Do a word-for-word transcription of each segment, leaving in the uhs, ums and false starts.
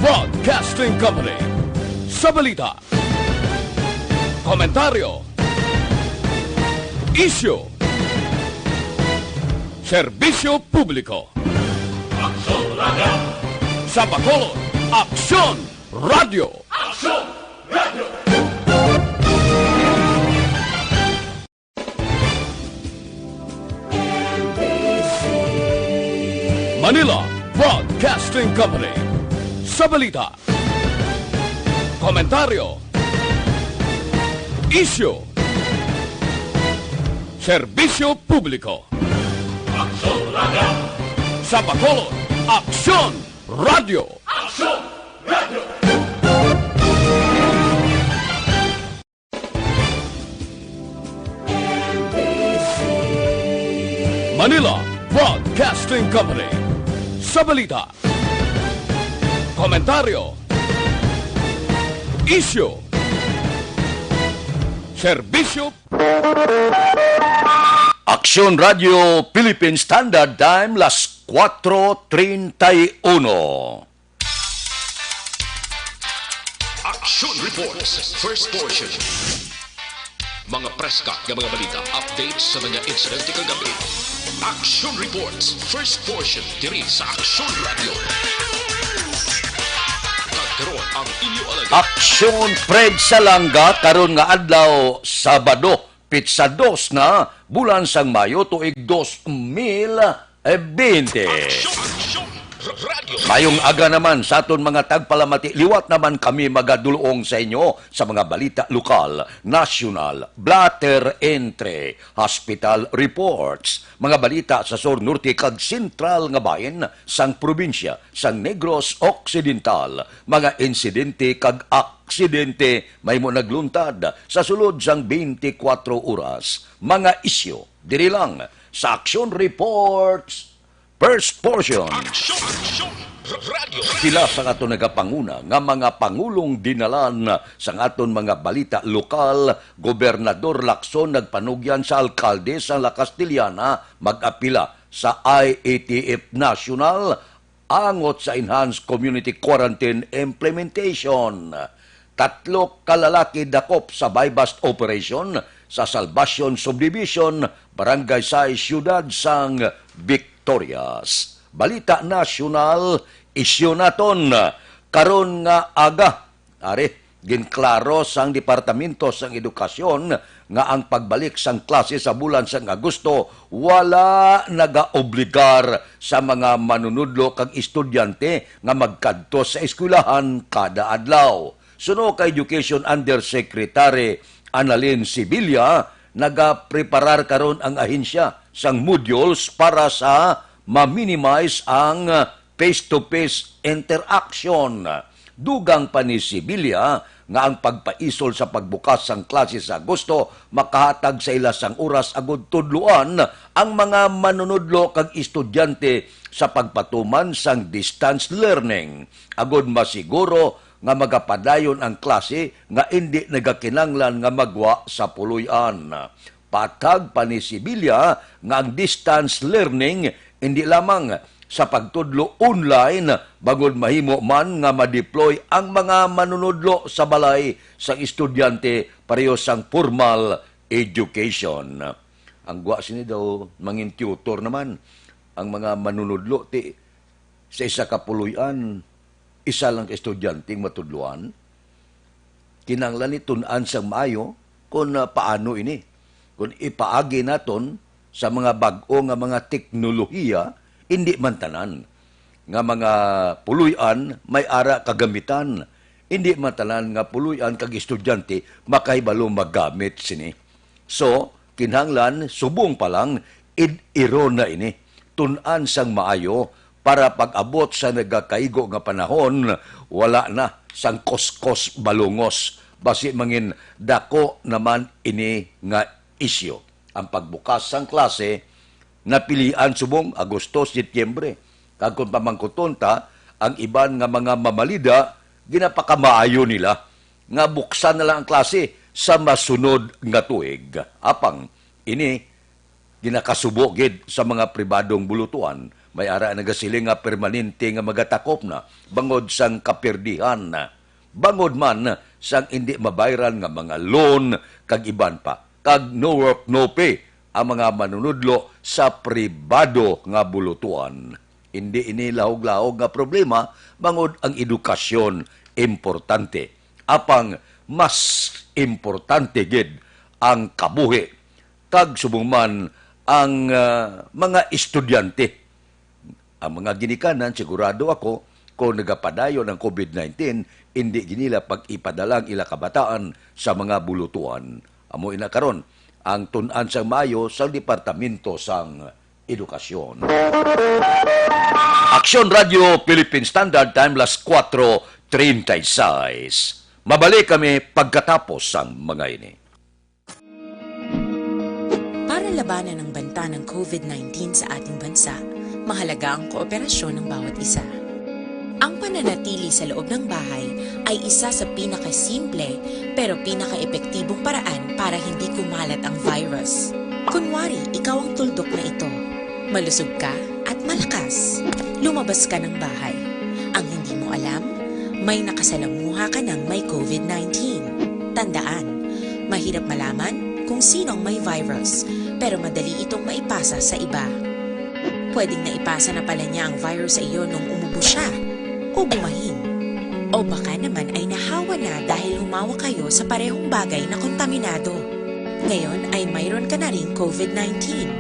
Broadcasting Company. Sa balita, komentaryo, isyu, serbisyo publiko. Aksyon Radio! Sa Bacolod, Aksyon Radio! Aksyon Radio! Manila Broadcasting Company. Sa balita, komentaryo, isyu, serbisyo publiko. Aksyon Radio! Sa Bacolod, Aksyon Radio! Aksyon Radio! Manila Broadcasting Company. Sa balita, komentaryo, isyu, serbisyo. Aksyon Radio Philippine Standard Time, las cuatro treinta y uno. Action Reports, first portion. Mga preska nga mga balita, updates sa mga insidente kagabi. Action Reports, first portion, diri sa Action Radio. Kag karon ang inyo alagad. Aksyon Fred Salanga karon nga adlaw, Sabado, pitsa dos na bulan sang Mayo, tuig dos mil bente. Aksyon! Aksyon! R-, Radyo! Mayong aga naman sa aton mga tagpalamati. Liwat naman kami magadulong sa inyo sa mga balita lokal, nasyonal, blotter entry, hospital reports, mga balita sa sur, norte, kag sentral nga bahin sang probinsya sang Negros Occidental, mga insidente kag aksidente mahimo nagluntad sa sulod sang twenty-four oras, mga isyu diri lang sa Action Reports, first portion. Aksyon! Aksyon! R-, Radyo! Pila sa aton nagapanguna nga mga pangulong dinalan sa aton mga balita lokal, Gobernador Lacson nagpanugyan sa alkalde sa La Castellana mag-apila sa I A T F National angot sa Enhanced Community Quarantine Implementation. Tatlo ka lalaki dakop sa buy-bust operation sa Salvacion Subdivision, Barangay Sais, Siyudad sang Victorias. Balita nasyonal, isyu naton karon nga aga. Ari, ginklaro sang Departamento sang Edukasyon nga ang pagbalik sang klase sa bulan sang Agosto wala nagaobligar sa mga manunudlo kag estudyante nga magkadto sa eskwelahan kada adlaw. Suno kay Education Undersecretary Annalyn Sibilia, nagapreparar karon ang ahensya sang modules para sa ma-minimize ang face-to-face interaction. Dugang pa ni Sibilia nga ang pagpaisol sa pagbukas sang klase sa Agosto makahatag sa ila sang oras agud tudloan ang mga manunudlo kag estudyante sa pagpatuman sang distance learning, agud masiguro nga magapadayon ang klase nga indi nagakinanglan nga magwa sa puloy-an. Patag pa ni Sibilia nga ang distance learning indi lamang sa pagtudlo online, bangod mahimo man nga ma-deploy ang mga manunudlo sa balay sang estudyante pareho sang formal education. Ang gwa sini daw, mangin tutor naman ang mga manunudlo, ti sa isa ka puloy-an, isa lang ka estudyante ang matudloan. Kinahanglan ni tun-an sang maayo kung, ah, paano ini. Kung ipaagi naton sa mga bag-o nga mga teknolohiya, indi man tanan nga mga puloy-an may ara kagamitan. Indi man tanan nga puloy-an kag estudyante makahibalo magamit sini. So, kinahanglan subong pa lang, id-iron na ini. Tun-an sang maayo para pag-abot sa nagakaigo nga panahon, wala na sang kuskos balungos. Basi mangin dako naman ini nga isyu. Ang pagbukas sang klase, napilian subong Agosto, Setyembre. Kag kung pamangkuton ta, ang iban nga mga mamalida, ginapakamaayo nila nga buksan na lang ang klase sa masunod nga tuig. Apang ini ginakasubo gid sa mga pribadong bulutuan, May ara nagasiling nga permanente nga magatakop na bangod sang kapirdihan, bangod man sang indi mabayran nga mga loan kag iban pa, kag no work, no pay ang mga manunudlo sa pribado nga bulutuan. Indi ini lahog-lahog nga problema, bangod ang edukasyon importante. Apang mas importante gid ang kabuhi, kag subong man ang, ah, mga estudyante. Ang mga ginikanan, sigurado ako, kung nagapadayon ang covid nineteen, indi ginila pag-ipadala ang ila kabataan sa mga bulutuan. Amo ina karon ang tun-an sang maayo sang Departamento sang Edukasyon. Aksyon Radio Philippine Standard Time, las kuwatro treinta y seis. Mabalik kami pagkatapos sang mga ini. Para labanan ang banta ng covid nineteen sa ating bansa, mahalaga ang kooperasyon ng bawat isa. Ang pananatili sa loob ng bahay ay isa sa pinakasimple pero pinakaepektibong paraan para hindi kumalat ang virus. Kunwari, ikaw ang tuldok na ito. Malusog ka at malakas. Lumabas ka ng bahay. Ang hindi mo alam, may nakasalamuha ka ng may covid nineteen. Tandaan, mahirap malaman kung sino ang may virus, pero madali itong maipasa sa iba. Pwedeng naipasa na pala niya ang virus sa iyo nung umubo siya o bumahin. O baka naman ay nahawa na dahil humawa kayo sa parehong bagay na kontaminado. Ngayon ay mayroon ka na ring covid nineteen.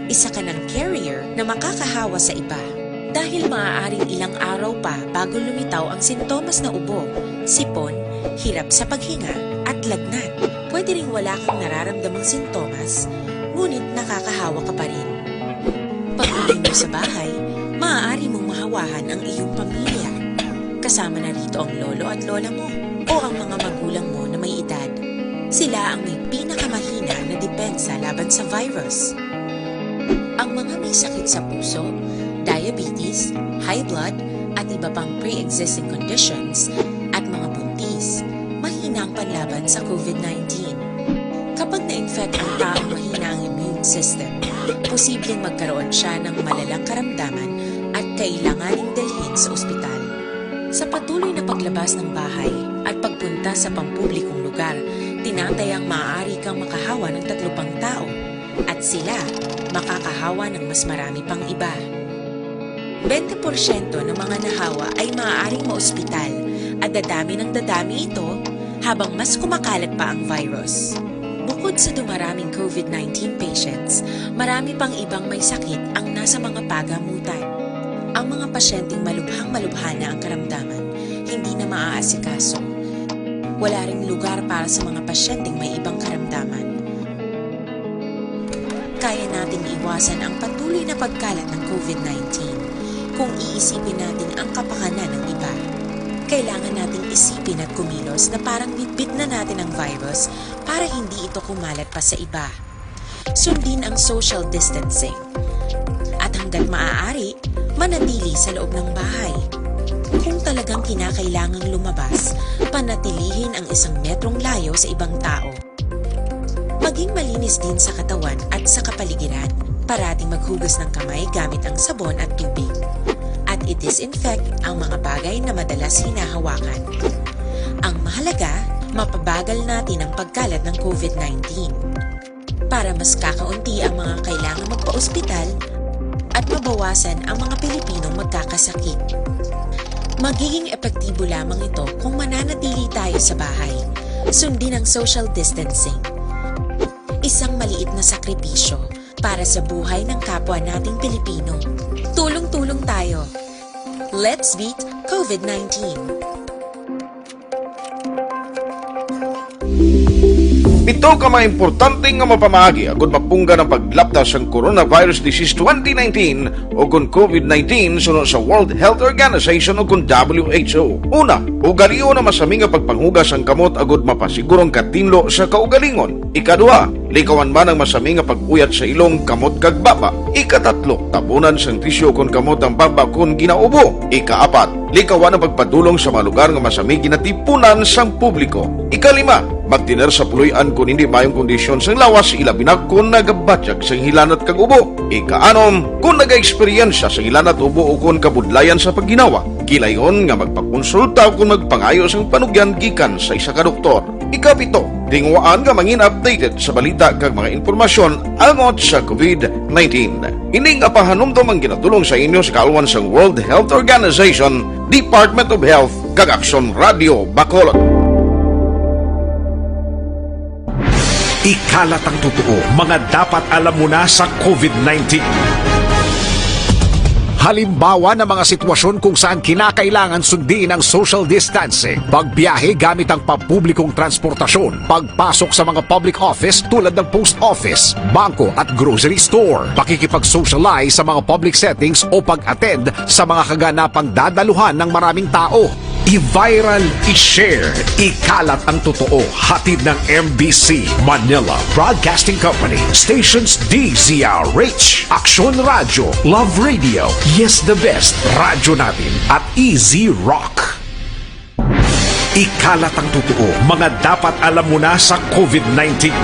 Isa ka ng carrier na makakahawa sa iba. Dahil maaaring ilang araw pa bago lumitaw ang sintomas na ubo, sipon, hirap sa paghinga, at lagnat. Pwede ring wala kang nararamdamang sintomas, ngunit nakakahawa ka pa rin. Pag-uwi mo sa bahay, maaari mong mahawahan ang iyong pamilya. Kasama na rito ang lolo at lola mo o ang mga magulang mo na may edad. Sila ang may pinakamahina na depensa laban sa virus. Ang mga may sakit sa puso, diabetes, high blood, at iba pang pre-existing conditions, at mga buntis, mahina ang panlaban sa covid nineteen. Kapag na-infect ang taong mahina ang immune system, posibleng magkaroon siya ng malalang karamdaman at kailanganing dalhin sa ospital. Sa patuloy na paglabas ng bahay at pagpunta sa pampublikong lugar, tinatayang maaari kang makahawa ng tatlo pang tao at sila makakahawa ng mas marami pang iba. Bente porsyento ng mga nahawa ay maaaring maospital at dadami ng dadami ito habang mas kumakalat pa ang virus. Bukod sa dumaraming covid nineteen patients, marami pang ibang may sakit ang nasa mga pagamutan. Ang mga pasyenteng malubhang-malubha na ang karamdaman, hindi na maaasikaso. Wala ring lugar para sa mga pasyenteng may ibang karamdaman. Kaya nating iwasan ang patuloy na pagkalat ng covid nineteen kung iisipin natin ang kapakanan ng iba. Kailangan nating isipin at kumilos na parang bitbit na natin ang virus para hindi ito kumalat pa sa iba. Sundin ang social distancing. At hanggat maaari, manatili sa loob ng bahay. Kung talagang kinakailangang lumabas, panatilihin ang isang metrong layo sa ibang tao. Maging malinis din sa katawan at sa kapaligiran. Parating maghugas ng kamay gamit ang sabon at tubig. At i-disinfect ang mga bagay na madalas hinahawakan. Ang mahalaga, mapabagal natin ang pagkalat ng covid nineteen. Para mas kakaunti ang mga kailangang magpa-ospital at mabawasan ang mga Pilipinong magkakasakit. Magiging epektibo lamang ito kung mananatili tayo sa bahay. Sundin ang social distancing. Isang maliit na sakripisyo para sa buhay ng kapwa nating Pilipino. Tulong-tulong tayo. Let's beat covid nineteen. Pito ka mga importante nga mapamaagi agud mapunggan ang paglapta sang coronavirus disease twenty nineteen o kon covid nineteen suno sa World Health Organization o kon W H O. Una, ugalion ang masami nga pagpanghugas sang kamot agud mapasiguro ang katinlo sa kaugalingon. Ikaduha, likawan man ang masami nga pag-uyat sa ilong, kamot, kag baba. Ikatatlo, tabunan sang tisyu kon kamot ang baba kon ginaubo. Ikaapat, likawan ang pagpadulong sa mga lugar nga masami ginatipunan sang publiko. Ikalima, Magtener sa puloy-an kon hindi maayong kondisyon sang lawas, ilabi na kon nagabatyag sang hilanat kag ubo. Ikaanom, kon nagaeksperyensya sang hilanat, ubo, o kon kabudlayan sa pagginawa, gilayon nga magpakonsulta o kon magpangayo sang panugyan gikan sa isa ka doktor. Ikapito, tinguhaan nga mangin updated sa balita kag mga impormasyon angot sa covid nineteen. Ini nga pahanumdom ang ginatulong sa inyo sa kaalwan sang World Health Organization, Department of Health, kag Aksyon Radio Bacolod. Ikalat ang totoo, mga dapat alam mo na sa covid nineteen. Halimbawa ng mga sitwasyon kung saan kinakailangan sundin ang social distancing, pagbiyahe gamit ang pampublikong transportasyon, pagpasok sa mga public office tulad ng post office, bangko at grocery store, pakikipag-socialize sa mga public settings o pag-attend sa mga kaganapang dadaluhan ng maraming tao. I-viral, i-share, ikalat ang totoo. Hatid ng M B C Manila Broadcasting Company, stations D Z R H, Aksyon Radyo, Love Radio, Yes the Best, Radyo Natin, at Easy Rock. Ikalat ang totoo, mga dapat alam mo na sa covid nineteen.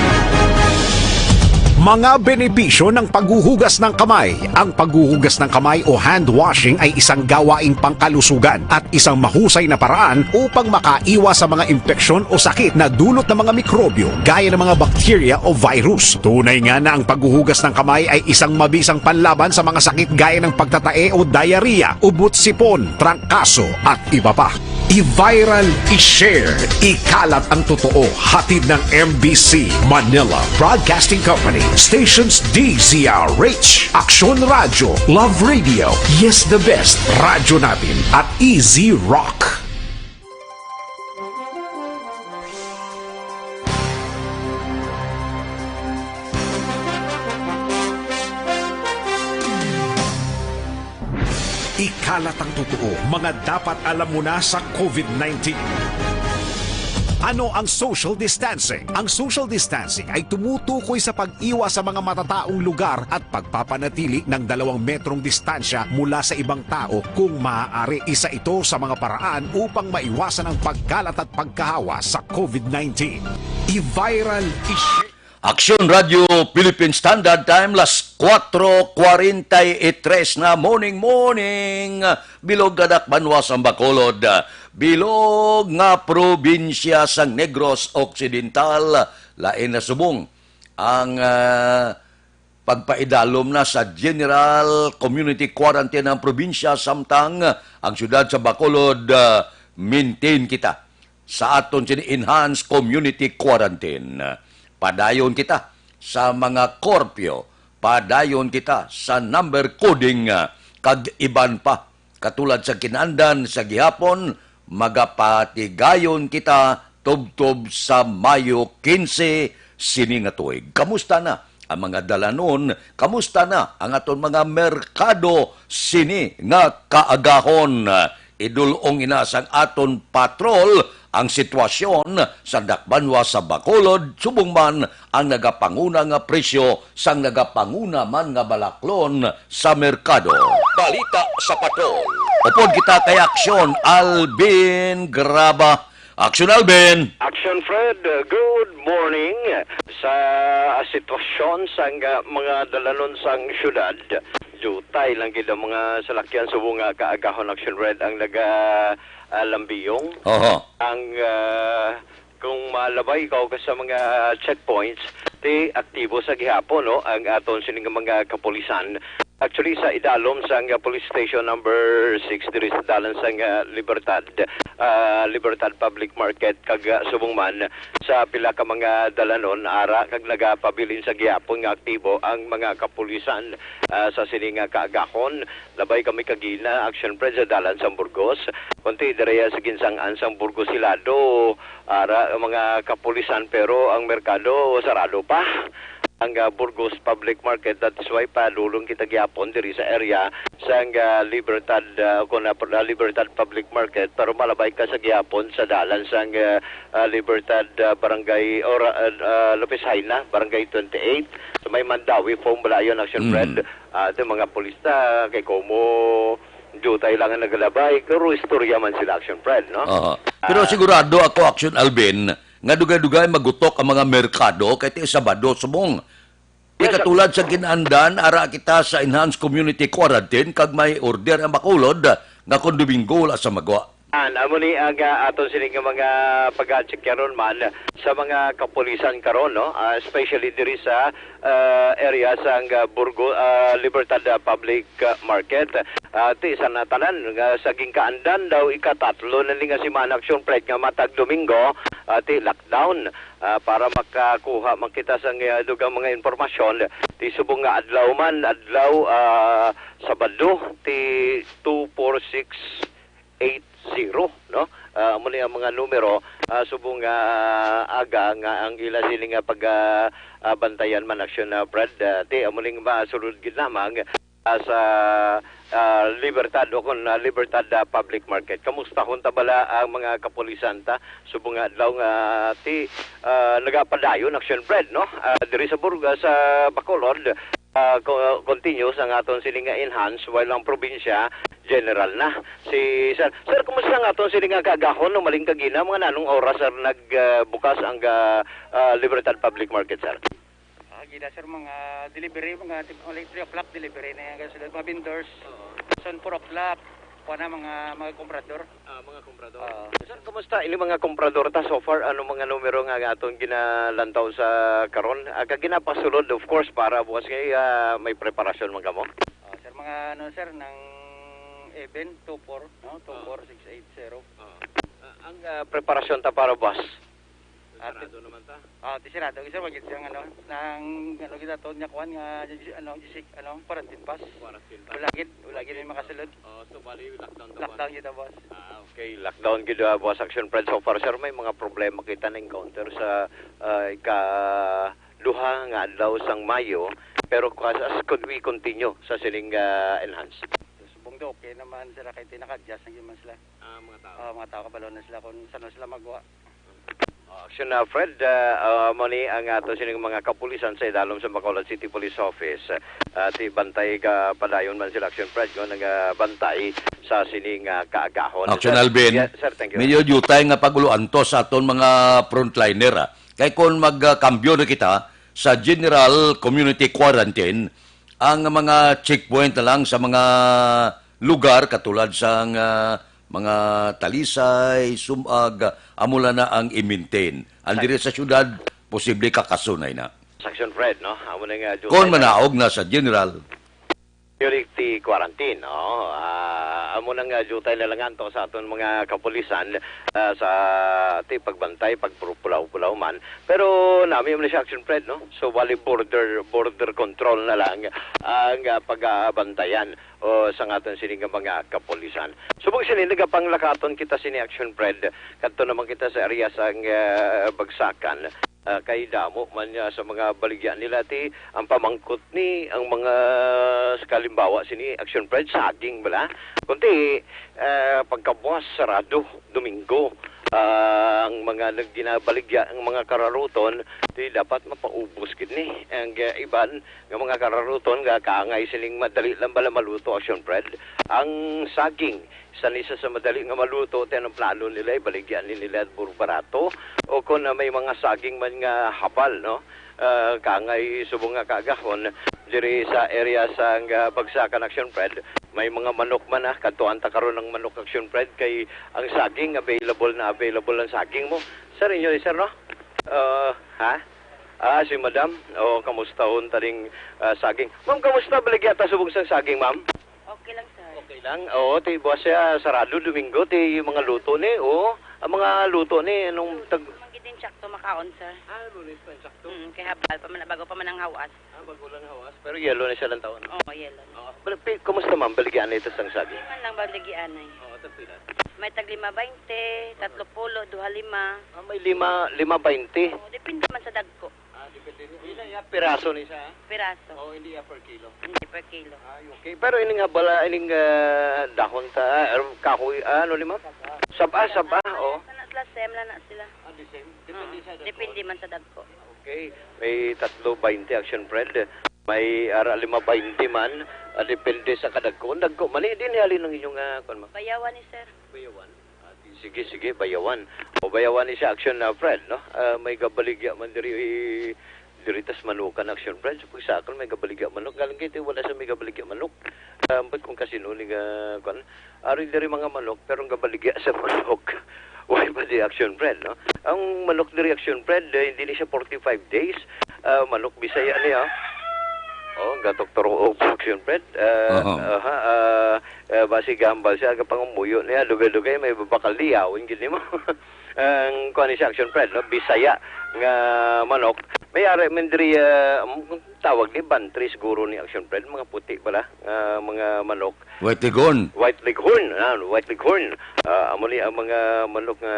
Mga benepisyo ng paghuhugas ng kamay. Ang paghuhugas ng kamay o hand washing ay isang gawaing pangkalusugan at isang mahusay na paraan upang makaiwas sa mga impeksyon o sakit na dulot ng mga mikrobyo gaya ng mga bakterya o virus. Tunay nga na ang paghuhugas ng kamay ay isang mabisang panlaban sa mga sakit gaya ng pagtatae o diarrhea, ubot-sipon, trangkaso, at iba pa. I-viral, i-share, ikalat ang totoo. Hatid ng M B C Manila Broadcasting Company, stations D Z R H, Aksyon Radyo, Love Radio, Yes the Best, Radyo Natin, at Easy Rock. Ikalat ang totoo, mga dapat alam mo na sa covid nineteen. Ano ang social distancing? Ang social distancing ay tumutukoy sa pag-iwas sa mga matataong lugar at pagpapanatili ng dalawang metrong distansya mula sa ibang tao kung maaari. Isa ito sa mga paraan upang maiwasan ang pagkalat at pagkahawa sa covid nineteen. I-viral, i-share. Aksyon Radio Philippine Standard Time, las kuwatro kwarenta y tres na. Morning, morning, bilog nga dakbanwa sang Bacolod, bilog nga probinsya sang Negros Occidental, lain na subong ang, ah, pagpaidalom na sa general community quarantine ang probinsya, samtang ang siyudad sa Bacolod, ah, maintain kita sa aton sini enhanced community quarantine. Padayon kita sa mga curfew, padayon kita sa number coding, ah, kag iban pa. Katulad sa kinandan sa gihapon, magapatigayon kita tubtob sa Mayo quince sini nga tuig. Kamusta na ang mga dalanon? Kamusta na ang aton mga merkado sini nga kaagahon? Idul-ong ina sang aton patrol ang sitwasyon sa dakbanwa sa Bacolod, subong man ang nagapanguna nga presyo sang nagapanguna man nga balaklon sa merkado. Balita sa Patrol. Upod kita kay Aksyon Alvin Graba. Aksyon Alvin. Action Fred, uh, good morning. Sa sitwasyon sang, uh, mga dalanon sang syudad, jutay lang gid ang mga salakyan subong nga kaagahon, Action Fred, ang naga, ah, lambiyong. Oho. Ang, uh, kung malabay ka sa mga checkpoints, ti aktibo sa gihapon, no, ang aton sining mga kapulisan. Actually, sa idalom sang, uh, Police Station Number Six diri sa dalan sang, uh, Libertad, uh, Libertad Public Market, kag, uh, subong man sa pila ka mga dalanon ara, kag nagapabilin sa gihapon nga aktibo ang mga kapulisan, uh, sa sini nga kaagahon. Labay kami kagina, Action Fred, sa dalan sang Burgos. Kunti diri sa ginsang-an sang Burgos Hilado, ara ang mga kapulisan, pero ang merkado sarado pa. Ang, ah, Burgos Public Market, that is why padulong kita gyapon diri sa area sang, ah, Libertad, ah, kun, ah, Libertad Public Market, pero malabay ka sa gyapon sa dalan sang, ah, ah, Libertad, ah, Barangay, or, ah, ah, Lopez Jaena, Barangay twenty-eight. So may Mandawi Foam Balayon, Action Fred. Mm. Ah, ito mga pulis na kay Como, jutay lang ang nagalabay, pero istorya man sila, Action Fred, no? Aha. Pero Ah, sigurado ako, Action Alvin, nga dugay-dugay magutok ang mga merkado kay ti Sabado subong. Yes, sir. Ikatulad sa ginaandan, ara kita sa enhanced community quarantine kag may order ang Bacolod nga kon Domingo wala sa magwa. An, amo ni ang, ah, aton sini nga mga pag-check karon man sa mga kapulisan karon, no? Ah, especially diri sa, ah, area sang, ah, Burgo, ah, Libertad, ah, Public, ah, Market. Ah, ti sa natanan nga sa gingkaandan daw ikatatlo na ni nga semana, Action Fred, nga matag Domingo, ah, ti lockdown. Ah, para makakuha man kita sang, ah, dugang mga impormasyon, ti subong nga adlaw man, adlaw, ah, Sabado, ti two four six eight zero, no? Ah, amo ni ang mga numero, ah, subong nga aga nga ang ila sini nga pag, ah, ah, bantayan man, Action, ah, Fred, ah, ti amo ning masulod gid lamang, ah, sa, ah, Libertad o kon, ah, Libertad, ah, Public Market. Kamustahon ta bala ang mga kapulisan ta subong nga adlaw nga ti, ah, nagapadayon, Action Fred, no? Ah, diri sa Burga, sa Bacolod, ah, co-, continuous ang aton sini nga enhance, while ang probinsya general na. Si Sir, Sir, kumusta ang aton sini nga kaagahon, no? Maling kagina, mga nanong oras, Sir, nag, ah, bukas ang, ah, ah, Libertad Public Market, Sir? Ah, gina, sir, mga delivery, mga tip-, only three o'clock delivery na yan. Kasi mga vendors, Oo. Son, four o'clock, kuha na mga, mga komprador. Ah, mga komprador. Oo. Sir, kumusta ini mga komprador ta so far? Ano mga numero nga, nga aton ginalantaw sa karon? Ah, kag ginapasulod, of course, para bukas nga, ah, may preparasyon man kamo? Ah, sir, mga ano, sir, nang even two four, no? Oo. Two four six eight zero. Oo. Ah, ang, ah, preparasyon ta para bukas? At Sarado naman ta. Ah, ti sarado. Isa magid siyang ano, nang ano kita to, niya kuan nga, ano, quarantine pass. Quarantine pass. Wala gid, wala gid may makasulod. Oh, so bali lockdown ta, Lockdown boss. Kita, boss. Ah, okay. Lockdown gid, ah, boss. Action Fred, so far, sir, may mga problema kita na-encounter sa, ah, ika-duha nga adlaw sang Mayo, pero as, as could we continue sa sining, ah, enhance? Subong do, okay naman sila kay tinaka-adjust na gyud man sila. Ah, mga tao. Ah, mga tao kabalo na sila kung saan sila magwa. Oh, action na, Fred. Ah, ah, amo ni ang ato sining mga kapulisan sa idalom sa Bacolod City Police Office. Ah, ti bantay ka padayon man sila, Action Fred, no, nagabantay sa sining, ah, kaagahon. Action, Sir Alvin. Yes, sir, thank you. Medyo diutay nga pag-uloantos sa aton mga frontliner, ah. Kay kung magkambyo na kita sa general community quarantine, ang mga checkpoint na lang sa mga lugar katulad sang, ah, mga Talisay, Sumag, amo lang na ang i-maintain. Ang diri sa syudad, posible kakasunay na. Action Fred, no? Amo na nga, Jose, Kon manaog na sa general. Community quarantine, no? Ah, amo na nga, jutay na lang anto sa aton mga kapulisan, ah, sa ti pagbantay, pagpulaw-pulaw man. Pero nami man siya, Action Fred, no? So, wali border, border control na lang ang, ah, pagabantayan o sa aton sini nga mga kapulisan. Subong sini, nagapanglakaton kita sini, Action Fred. Kadto naman kita sa area sang, ah, Bagsakan. Ah, kay damo man niya sa mga baligya nila ti ang pamangkot ni ang mga, sa kalimbawa sini, Action Fred, saging bala. Kunti, ah, pagkabuas sarado, Domingo, ah, ang mga nag-, ginabaligya ang mga kararuton, ti dapat mapaubos gid ni. Ang, ah, iban nga mga kararuton nga kaangay sining madali lang bala maluto, Action Fred. Ang saging, sa nisa sa madali nga maluto, ti ang plano nila, ibaligyan ni nila puro barato. O kung, ah, may mga saging man nga habal, no? Ah, kangay subong nga kaagahon, diri sa area sang, ah, Bagsakan, Action Fred, may mga manok man, ah, kadtuan ta karon ang manok, Action Fred, kay ang saging available na available ang saging mo. Sir, inyo ni sir, no? Ah, ha? Ah, si madam. O, kamusta hon taning, ah, saging? Ma'am, kamusta? Baligya ta subong sang saging, ma'am? Okay lang, sir. Okay lang. Oo, ti buwas siya, sarado, Domingo, ti mga luto ni, oo. Ang mga luto ni, anong tag- Manggitin sakto makaon, sir. Ah, Lunes pa yung sakto? Mm, kay habal pa man, bago pa man ang hawas. Ah, bago lang hawas. Pero yellow na siya lang taon. Oo, yellow na. Oo. Pero pi-, kumusta, ma'am? Baligyan na ito sang saging? Man lang baligyan ay. Oo, tagpila? May tag lima baynte, tatlo pulo, duha lima. Ah, may lima, lima baynte. Oo, depende man sa dagko. Ah, depende. Ila ya piraso ni siya, ah? Piraso. Oh, hindi ya per kilo. Hindi per kilo. Ay, okay. Pero ining habal, ah, ining, ah, dahon ta, ah, er, kahoy, ah, ano ni ma'am? Saba, saba, oh. Sana sila, same lang na sila. Ah, the same. Depende sa dagko. Depende man sa dagko. Okay. May tatlo baynte, Action Fred. May ara lima baynte man. Ah, depende sa kadagko. Kung dagko man, eh, di nihalin ang inyong, ah, kuwan, ma'am? Bayawan ni sir. Bayawan. Ah, di Sige, sige, bayawan. O, bayawan ni siya, Action, ah, Fred, no? Ah, may gabaligya man diri, diri tas manukan, Action, Fred. Sa pagsakal, may gabaligya manok. Galing kay ti wala sa may gabaligya manok. Ah, ambot kung kasino ni nga, kwan? Ari diri mga manok, pero ang gabaligya sa manok. Why ba di, Action, Fred, no? Ang manok diri, Action, Fred, eh, hindi ni siya forty-five days. Ah, manok Bisaya niya. Oh, gatok turo og Action, Fred. Ah, Aha. aha, ah, ah, basi gambal siya, aga pangumuyo niya, dugay-dugay, may babakal liyawin gid nimo. Ang kuan ni siya, Action, Fred, no? Bisaya nga manok. May ari man diri, ah, ang tawag ni bantry siguro ni, Action, Fred, mga puti pala, ah, mga manok. White Leghorn. White Leghorn, ah, White Leghorn. Ah, amo ni ang mga manok nga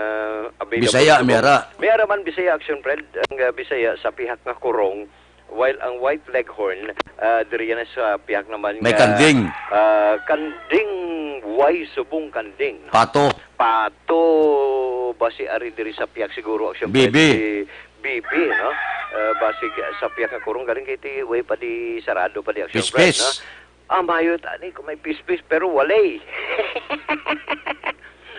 available Bisaya, sa may ara. May ara man Bisaya, Action, Fred, ang, ah, Bisaya sa pihak nga Coron, while ang White Leghorn, ah, diri na sa pihak naman May nga, Kanding. ah, Kanding, way subong Kanding. Pato. Pato, basi ari diri sa pihak siguro, Action, Fred, Bibi. Si Bibi, no? Ah, basi sa pihak nga Coron, galing kay ti way pa di sarado pa di, Action, Fred, Pispis. No? Ah, mayo tani kung may pispis, pero walay.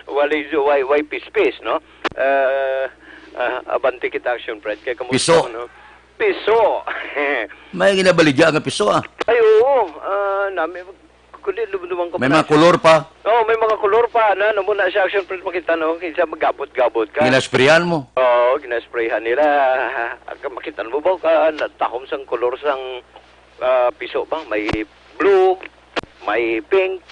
Walay, so, way, way pispis, no? Ah, ah, abante kita, Action, Fred. Kay kamusta Piso. Mo, no? Piso. May ginabaligya nga piso, ah. Ay, oo. Ah, nami, kundi dumduman ko May pa mga na siya. Kulor pa. Oo, may mga kulor pa. Na, namo na siya, Action, Fred, makita, no? Kinsa magabot-gabot ka. Ginasprayan mo. Oo, ginasprayhan nila. Ang makita mo ba ka, natahom sang kulor sang, ah, piso ba? May blue, may pink.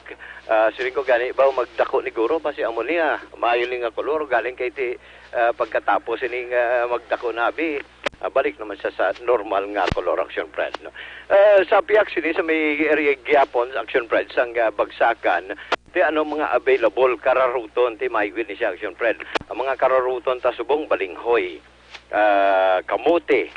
Ah, siling ko gani ba, magdako ni guro, basi amo niya. Maayo ni nga kolor, galing kay ti, ah, pagkatapos ini nga magdako na abi, ah, balik naman siya sa normal nga kolor, Action, Fred, no? Ah, sa pihak sini sa may area gyapon, Action, Fred, sang, ah, bagsakan, ti ano mga available kararuton, ti may ni siya, Action, Fred. Ang mga kararuton ta subong balinghoy, ah, kamote.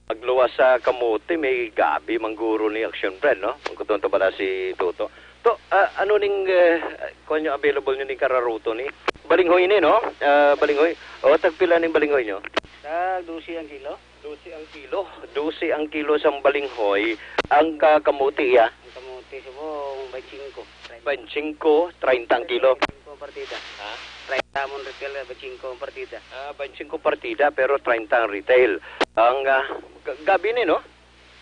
Pagluwas sa kamote, may gabi mangguro ni, Action, Fred, no? Ang kuton to pala si Toto. To, ah, ano ning, eh, kuwan nyo, available nyo ning kararuto ni? Balinghoy ni, no? Ah, balinghoy. O, tagpila ning balinghoy nyo? Tag dose ang kilo. Dose ang kilo. Dose ang kilo sang balinghoy. Ang ka-, kamote, iya? Ang kamote, subong, twenty-five. Twenty-five, treinta ang kilo. Twenty-five ang partida. Ha? Treinta amon retail, twenty-five ang partida. Ah, twenty-five partida, pero treinta ang retail. Ang, ah, ga-, gabi ni, no?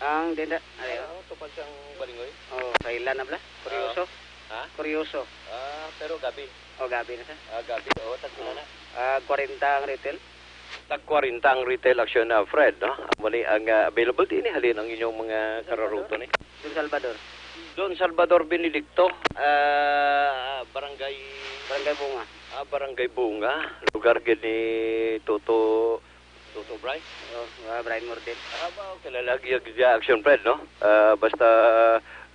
Ang dinda, ayo. Ano, tupad sang balinghoy? Oh, sa ila na bala. Kuryoso. Ah. Ha? Kuryoso. Ah, pero gabi. Oh, gabi na sa. Ah, gabi. Oh, tagpila na? Ah, kwarenta ang retail. Tag kwarenta ang retail, Action, ah, Fred, no? Amo ni ang, ah, available. Di ni halin ang inyong mga kararuto ni? Don Salvador. Don Salvador Benedicto, ah, barangay Barangay Bunga. Ah, Barangay Bunga. Lugar gid ni Toto, Toto Bry? Oh, ah, Brian Morden. Ah, ba, kilala gid siya, Action, Fred, no? Ah, basta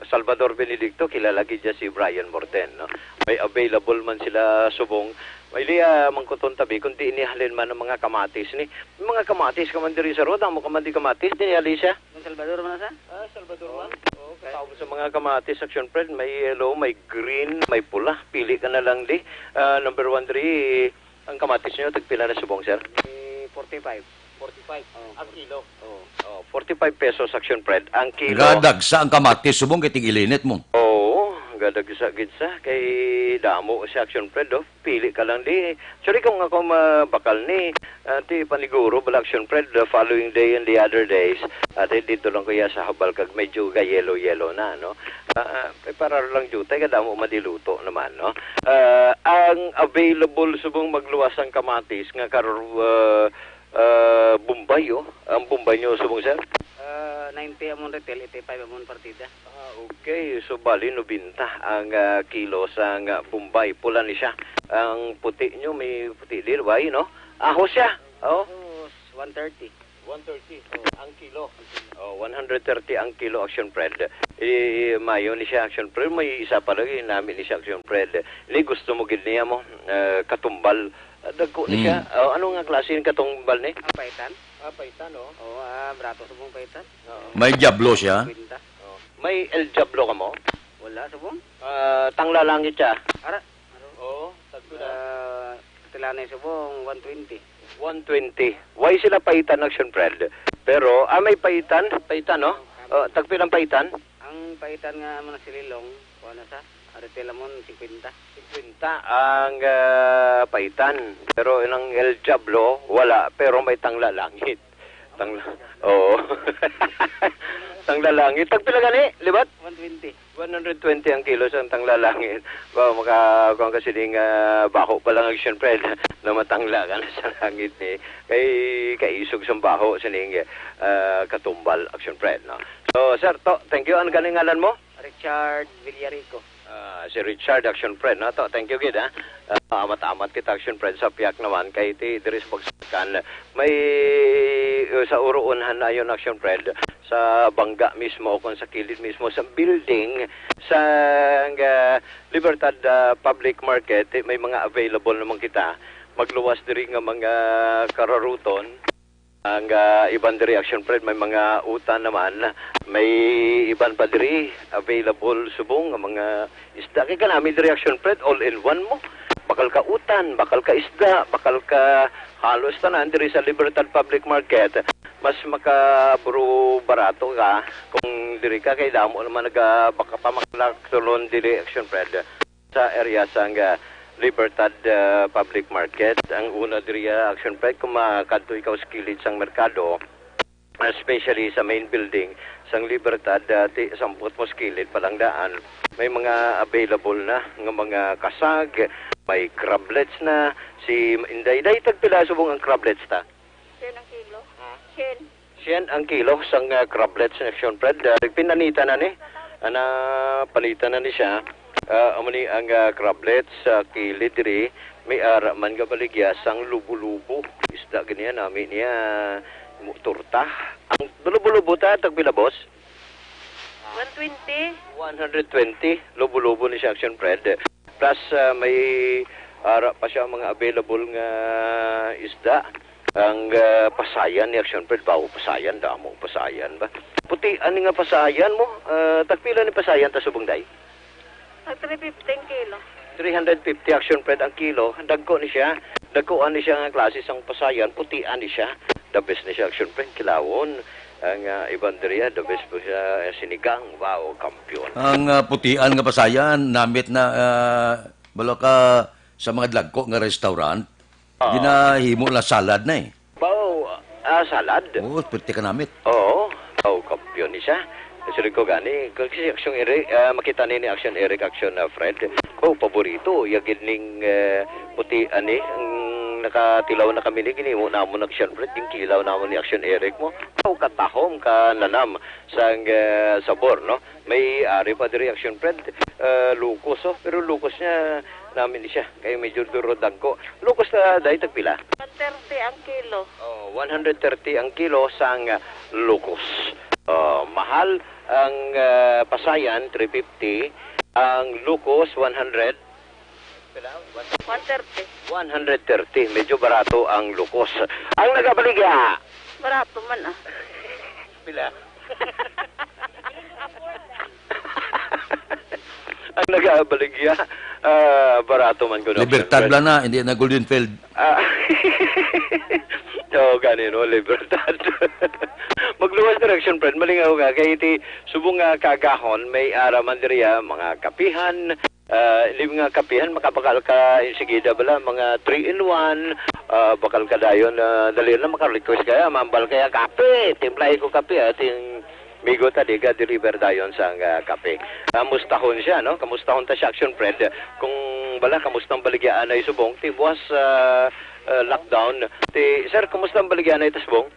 Salvador Benedicto, kilala gid siya si Brian Morden, no? May available man sila subong. May liya, mangkuton tabi, kung di ini halin man ang mga kamatis ni. May mga kamatis ka man diri sa road, amo ka man di kamatis, di ni halin siya? Ang Salvador man sa? Ah, Salvador man. Oh, okay. Tawag sa mga kamatis, Action, Fred, may yellow, may green, may pula. Pili ka na lang di. Ah, number one, diri, ang kamatis nyo, tagpila na subong, sir? Eh, forty-five. Forty-five. Oh, ang kilo. Oh. Oh, forty-five pesos, Action, Fred, ang kilo. Gadagsa ang kamatis, subong kay tig-ilinit mo. Oo, gadagsa gid sa kay damo si Action, Fred, oh. Pili ka lang di. Sorry kung ako mabakal ni, ah, ti paniguro bala, Action, Fred, the following day and the other days. Ate, dito lang kuya sa habal kag medyo ga-yellow-yellow na, no? Ah, ah, eh, para lang jutay, kadamo madiluto naman, no? Ah, ang available subong magluwas ang kamatis nga kar-, ah, ah, Bombay, oh. Ang Bombay nyo subong, sir? Ah, ninety amon retail, eighty-five amon partida. Ah, okay. So, bali, nobenta ang, ah, kilo sa nga Bombay. Pula ni siya. Ang puti nyo, may puti din, why, no? Ahos siya. Oh. Ahos, one thirty. One thirty. Oh, ang kilo. Oh, one hundred thirty ang kilo, Action, Fred. Eh, mayo ni siya, Action, Fred. May isa pa lagi, nami ni siya, Action, Fred. Ni gusto mo gid niya mo, eh, katumbal. Ah, dagko ni siya. Mm. Oh, ano nga klase ng katumbal ni? Ang paitan. Ah, paitan, oh. Oo, ah, brato sa mong paitan. Oo. May Diablo siya? Kwenta. Oh. May El Diablo ka mo? Wala, subong. Ah, tangla langit siya. Ara. Oo, tagpila? Ah, tila na yung subong, one twenty. One twenty. Why sila paitan, Action, Fred? Pero, ah, may paitan? Paitan, no? Oh, tagpilang paitan? Ang paitan nga mga sililong, kuha na sa? Retail lamon, fifty. Fifty ang, ah, paitan. Pero inang El Diablo, wala. Pero may tangla langit. Tangla, oo. Tangla langit. Tagpila gani, libat? One twenty. One hundred twenty ang kilo sang tangla langit. Wow, maka-, kuwan ka sining, ah, baho pa lang, Action Fred, na matangla ka na sa langit ni. Kay kaisog sang baho sining, ah, katumbal, Action Fred, no? So, sir, to, thank you. Ano gani ngalan mo? Richard Villarico. Ah, si Richard, Action Fred, no? To, thank you gid, ha. Ah, amat-amat kita, Action Fred, sa piyak naman kay ti diri sa Bagsakan may, uh, sa uruon han ayon, Action Fred, sa bangga mismo o kung sa kilid mismo sa building sa, ah, Libertad, ah, Public Market, eh, may mga available naman kita. Magluwas diri nga mga kararuton. Ang, ah, iban diri, Action Fred, may mga utan naman. May iban pa diri available subong nga mga isda. Kay kanami diri, Action Fred, all in one mo. Bakal ka utan, bakal ka isda, bakal ka halos tanan diri sa Libertad Public Market. Mas makaburo barato ka kung diri ka kay damo naman naga-, baka pa makalakturon diri, Action Fred, sa area sang, ah, Libertad, ah, Public Market. Ang una diri, ah, Action Fred, kung makadto ikaw sa kilid sang merkado, especially sa main building sang Libertad, ah, ti-, sampot mo sa kilid pa lang daan, may mga available na nga mga kasag, may crablets na. Si Inday, Day, tagpila subong ang crablets ta? Shen ang kilo. Ha? Shen. Shen ang kilo sang, ah, crablets, Action Fred. Ah, pinanita na ni. Ana, panita na ni siya. Ah, amo ni ang, ah, crablets sa kilid diri. May ara man nga baligya sang lubo-lubo. Isda gani yan, nami niya mo-, torta. Ang lubo-lubo ta, tagpila, boss? One twenty. One hundred twenty. Lubo-lubo ni siya, Action Fred. Plus, ah, may ara pa siya mga available nga isda. Ang, ah, pasayan ni Action Fred, bawo pasayan, damo pasayan ba? Puti, ani nga pasayan mo? Ah, tagpila ni pasayan ta subong, Day? Tag three fifty ang kilo. Three hundred fifty, Action Fred, ang kilo. Dagko ni siya. Dagkoan ni siya nga klase sang pasayan. Putian ni siya. The best ni siya, Action Fred. Kilawon. Ang, ah, iban diri, ah, the best po siya, eh, sinigang. Wow, kampiyon. Ang, ah, putian nga pasayan, namit na, ah, balo ka sa mga dagko nga restaurant, ah, ginahimo la salad na eh. Bao, ah, salad? Oo, pwerte ka namit. Oo, bao, kampiyon ni siya. Suri ko gani, kasi Action Eric, ah, makita ni ni Action Eric, Action, ah, Fred. Bao, paborito, ya gid ning, eh, puti, ani, ang nakatilaw na kami ni, ginimo namon Action Fred, ginkilaw namon ni Action Eric mo. Bao, katahom, kananam, sang, eh, sabor, no? May ari pa diri, Action Fred, eh, lukos, oh. Pero lukos niya, namin siya. Kay medyo duro dagko. Lukos na, Day, tagpila? One thirty ang kilo. Oh, one hundred thirty ang kilo sang lukos. Oh, mahal ang, ah, pasayan, three fifty. Ang lukos, one hundred. Pila? One thirty. One hundred thirty. Medyo barato ang lukos. Ang nagabaligya. Barato man, ah. Pila? Ang nagabaligya, ah, barato man kuno, Libertad, siyempre, lang na, hindi na Golden Field. Ah. Oo, gani, no, Libertad. Magluwas direction, friend. Malingaw ka. Kay iti, subong nga kaagahon, may ara man diri, ah, mga kapihan. Ah, hindi mga kapihan, makabakal ka, insigida bala, mga three in one. Ah, bakal ka dayon, ah, dali na maka-request kaya, mambal kaya kape, timplahi ko kape, ah, ting migo ta di ga-deliver dayon sang, ah, kape. Kamustahon siya, no? Kamustahon ta siya, Action Fred. Kung bala, kamusta ang baligyaanay subong? Ti buwas, ah, ah, lockdown. Ti, sir, kamusta ang baligyaanay ta subong?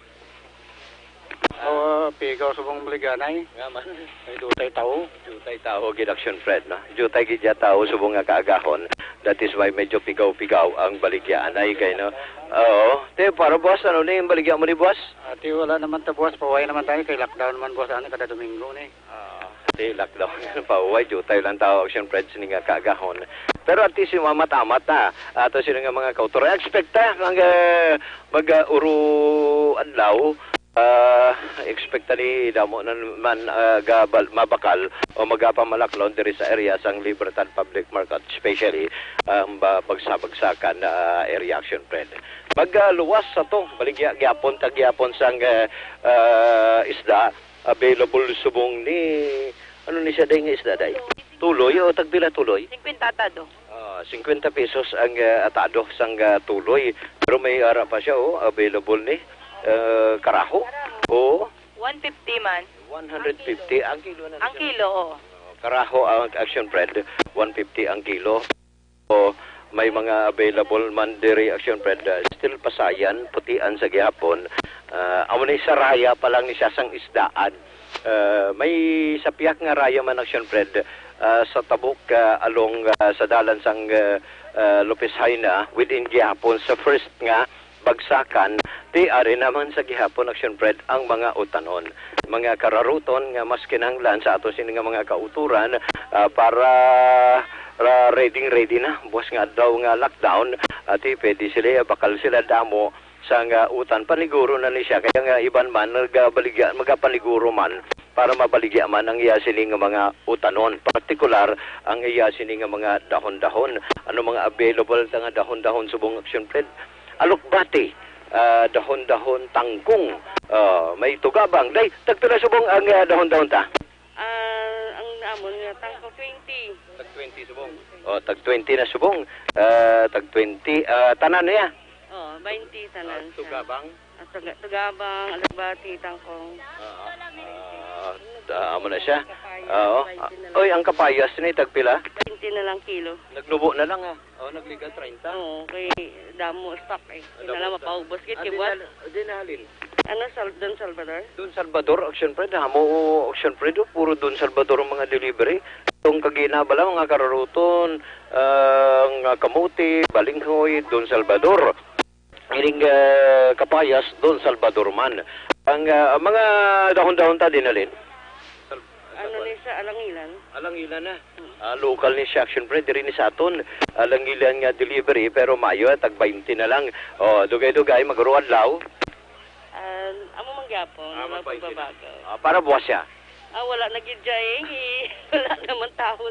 Ah, pigaw subong baligyaanay. Nga man. May dutay tao. Dutay tao gid, Action Fred, no? Dutay gid ya tao subong nga kaagahon. That is why medyo pigaw-pigaw ang baligyaanay kay, no? Oo. Te, para buwas, ano ni yung baligya mo ni buwas? Ati, wala naman ta buwas, pauwi naman tayo kay lockdown naman buwas, ano, kada Domingo ni. Ah, di lockdown. Pauwi, dutay lang tao, Action Fred, sini nga kaagahon. Pero at least, yung amat-amat na. Ato sila nga mga kautor. Expect ta, mag, ah, mag, ah, uro adlaw. Ah, expect ta ni damo na man, ah, gabal-, mabakal o magapamalaklon diri sa area sang Libertad Public Market, especially, ah, ba-, pagsabagsakan na area, Action Fred. Mag, ah, luwas sa to, baligya gyapon, ta gyapon sang, ah, ah, isda. Available subong ni, ano ni siya, day, nga isda, day? Tuloy o tagpila tuloy? Singkwenta atado. Ah, singkwenta pesos ang, ah, atado sang, ah, tuloy. Pero may ara pa siya, oh, available ni, ah, karaho. Oh, One fifty man. One hundred fifty ang kilo na Ang siya. Kilo, oo. Oh, karaho ang Action Fred, one fifty ang kilo. Oh, may mga available man diri, Action Fred. Ah, still Pasayan, putian sa gihapon. Ah, amo ni sa raya pa lang ni siya sang isdaan. Ah, may sapiak nga raya man, Action Fred, ah, sa tabok, ah, along, ah, sa dalan sang, ah, ah, Lopez Jaena, within gihapon sa first nga bagsakan, ti ari naman sa gihapon, Action Fred, ang mga utanon. Mga kararuton nga mas kinahanglan sa ato sini nga mga kautoran, ah, para ra-, ready, ready na. Buwas nga adlaw nga lockdown, ati, pwede sila, bakal sila damo sa nga utan. Paniguro na ni siya. Kaya nga iban man, nagabaligya, magapaniguro man para mabaligya man ang iya sini nga mga utanon. Partikular, ang iya sini nga mga dahon-dahon. Ano mga available ta nga dahon-dahon subong, Action Fred? Alokbati, ah, dahon-dahon tangkong, ah, may tugabang. Day, tagpila subong ang, ah, dahon-dahon ta? Ah, ang namon nga tangkong twenty. Tag twenty subong. Oh, tag twenty na subong. Ah, tag twenty, ah, tanan niya. Oh, twenty tanan Ah, siya. Tugabang? At tuga-, tugabang, alokbati, tangkong. Ah, ah, ah, amo na siya. Kapayas, Oo. twenty na lang. Oy, ang kapayas ni tagpila? Twenty na lang kilo. Naglubo na lang, ah. Oh, nagliga treinta. Oo, kay damo stock eh. Di na lang mapaubos gid kay buwas. Di na, di na halin. Ano, Sal-, Don Salvador? Don Salvador, Action Fred, amo, Action Fred, oh, puro Don Salvador ang mga delivery. Itong kagina bala, mga kararuton, ah, nga kamote, balinghoy, Don Salvador. Ining, ah, kapayas, Don Salvador man. Ang, ah, ang mga dahon-dahon ta, dinalin? Ano ni sa Alangilan? Alangilan na. Ah, local ni siya, Action Fred, diri ni sa aton. Alangilan nga delivery, pero maayo, eh, tag twenty na lang. Oh, dugay-dugay, maguro adlaw. Ah, amo man gyapon, Ah, wala magpainit. Pagbabago. Ah, para buwas siya. Ah, wala na gid siya eh. Wala naman tao.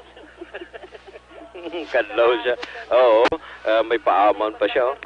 Kadlaw siya. Oo, ah, may paaman pa siya, oh.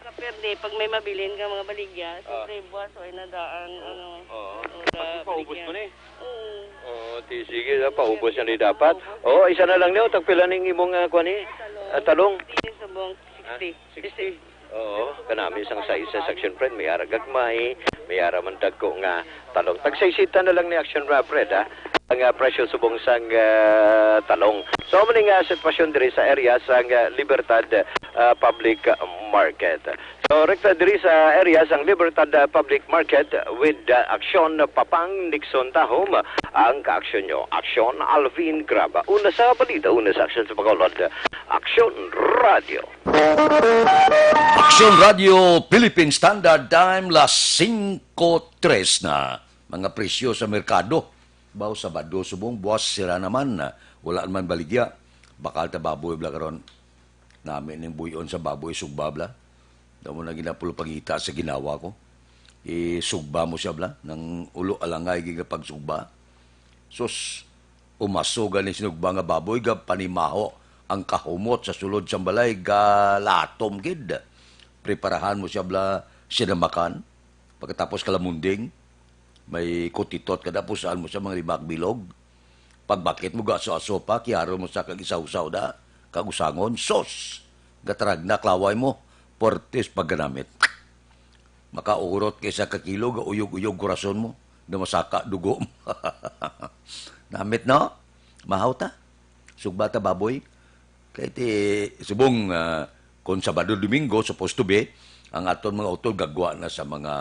Kaperde, pag may mabilin ka mga baligya, Ah. siyempre buwas, o inadaan, ano, Oo. o Pag da-, paubos baligya. Mo na eh. Oo. Oo, ti-, sige, ah, paubos na ni dapat. Oo, isa na lang niyo, tagpila ning imong, ah, kuwan eh? Ah, talong. Hindi, subong, Ah, sixty. Sixty. Oo, kanami sang size sa Action Fred. May ara gagmay, may ara man dagko nga talong. Tag saysita na lang ni Action Fred, ha? Ang, ah, presyo subong sang, ah, talong. So, amo ni nga sitwasyon diri sa area sang, ah, Libertad, ah, Public Market. So, rekta diri sa area sang Libertad, ah, Public Market with, ah, Action Papang Nixon Tahom, ang kaaksyon nyo. Action Alvin Graba. Una sa balita, una sa aksyon sa pagkaulod. Action Radio. Action Radio Philippine Standard Time, las singko tres na. Mga presyo sa merkado. Baw Sabado subong, buwas sira naman. Wala naman baligya. Bakal ta baboy bala karon. Nami ning buyon sa baboy, sugba bala. Damo na ginapulo pangita sa ginawa ko. Isugba mo siya bala, nang ulo alangay gid nga pagsugba. Sus, umaso gani sinugba nga baboy, ga panimaho ang kahumot sa sulod sang balay, ga latom gid. Preparahan mo siya bala, sinamakan. Pagkatapos kalamunding, may kutitot ka na, pusaan mo sa mga lima ka bilog. Pagbakit mo, gaso-aso pa, kiaro mo sa kag isawsaw na, kag usangon, sos! Gatarag na klaway mo, portis pagganamit. Makaurot kay sa kakilo, gauyog-uyog kurason mo, na masaka dugo mo. Namit, no? Mahaw ta. Sugba ta baboy. Kay ti subong, ah, kung Sabado, Domingo, supposed to be, ang aton mga utol gagwa na sa mga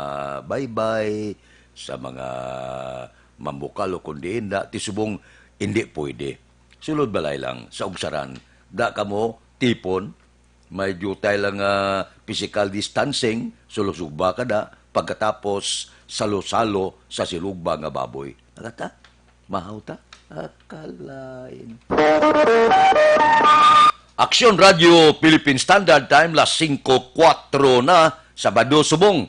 baybay, sa mga mambukal o kundi inda, ti subong, hindi pwede. Sulod balay lang, sa ugsaran. Da kamo tipon, may diutay lang nga physical distancing, sulusugba ka da, pagkatapos salo-salo sa silugba nga baboy. Nakata? Mahaw ta? Akalain. Aksyon Radio Philippine Standard Time, las singko kuwatro na, Sabado subong.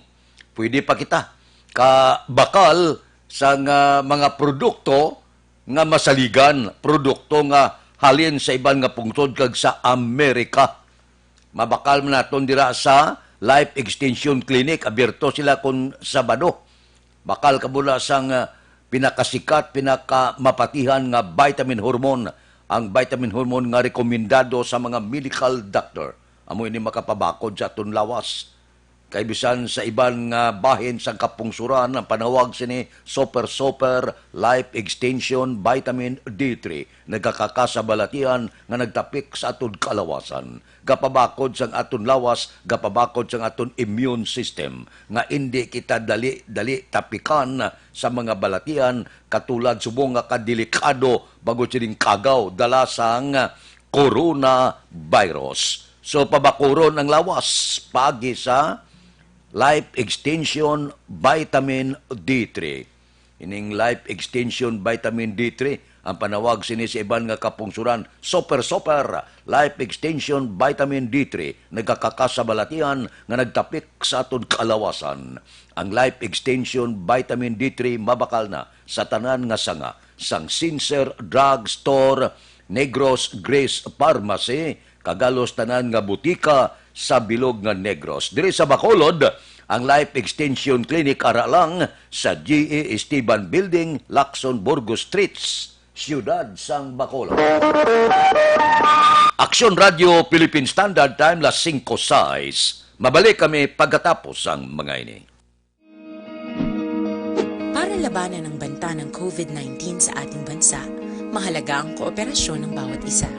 Pwede pa kita ka bakal sa nga mga produkto nga masaligan, produkto nga halin sa iban nga pungsod kag sa Amerika. Mabakal man naton dira sa Life Extension Clinic, abierto sila kon Sabado. Bakal ka muna sang, ah, pinakasikat, pinakamapatihan nga vitamin hormone, ang vitamin hormone nga rekomendado sa mga medical doctor. Amo ini makapabakod sa aton lawas. Kay bisan sa iban nga bahin sang kapungsoran, ang panawag sini Super Super Life Extension Vitamin D three nagakakasang-balatian nga nagtapik sa aton kalawasan. Gapabakod sang aton lawas, gapabakod sang aton immune system, nga indi kita dali-dali tapikan sa mga balatian, katulad subong nga kadelikado bangod sining kagaw dala sang coronavirus. So, pabakuron ang lawas paagi sa Life Extension Vitamin D three. Ining Life Extension Vitamin D three, ang panawag sini sa iban nga kapungsoran, Super Super Life Extension Vitamin D three, nagakakasang-balatian nga nagtapik sa aton kalawasan. Ang Life Extension Vitamin D three mabakal na sa tanan nga sanga, sang Sincere Drug Store, Negros Grace Pharmacy, kag halos tanan nga butika sa bilog nga Negros. Diri sa Bacolod, ang Life Extension Clinic ara lang sa G E Esteban Building, Lacson Burgos Streets, Siyudad sang Bacolod. Aksyon Radio Philippine Standard Time, las singko sais. Mabalik kami pagkatapos sang mga ini. Para labanan ang banta ng COVID nineteen sa ating bansa, mahalaga ang kooperasyon ng bawat isa.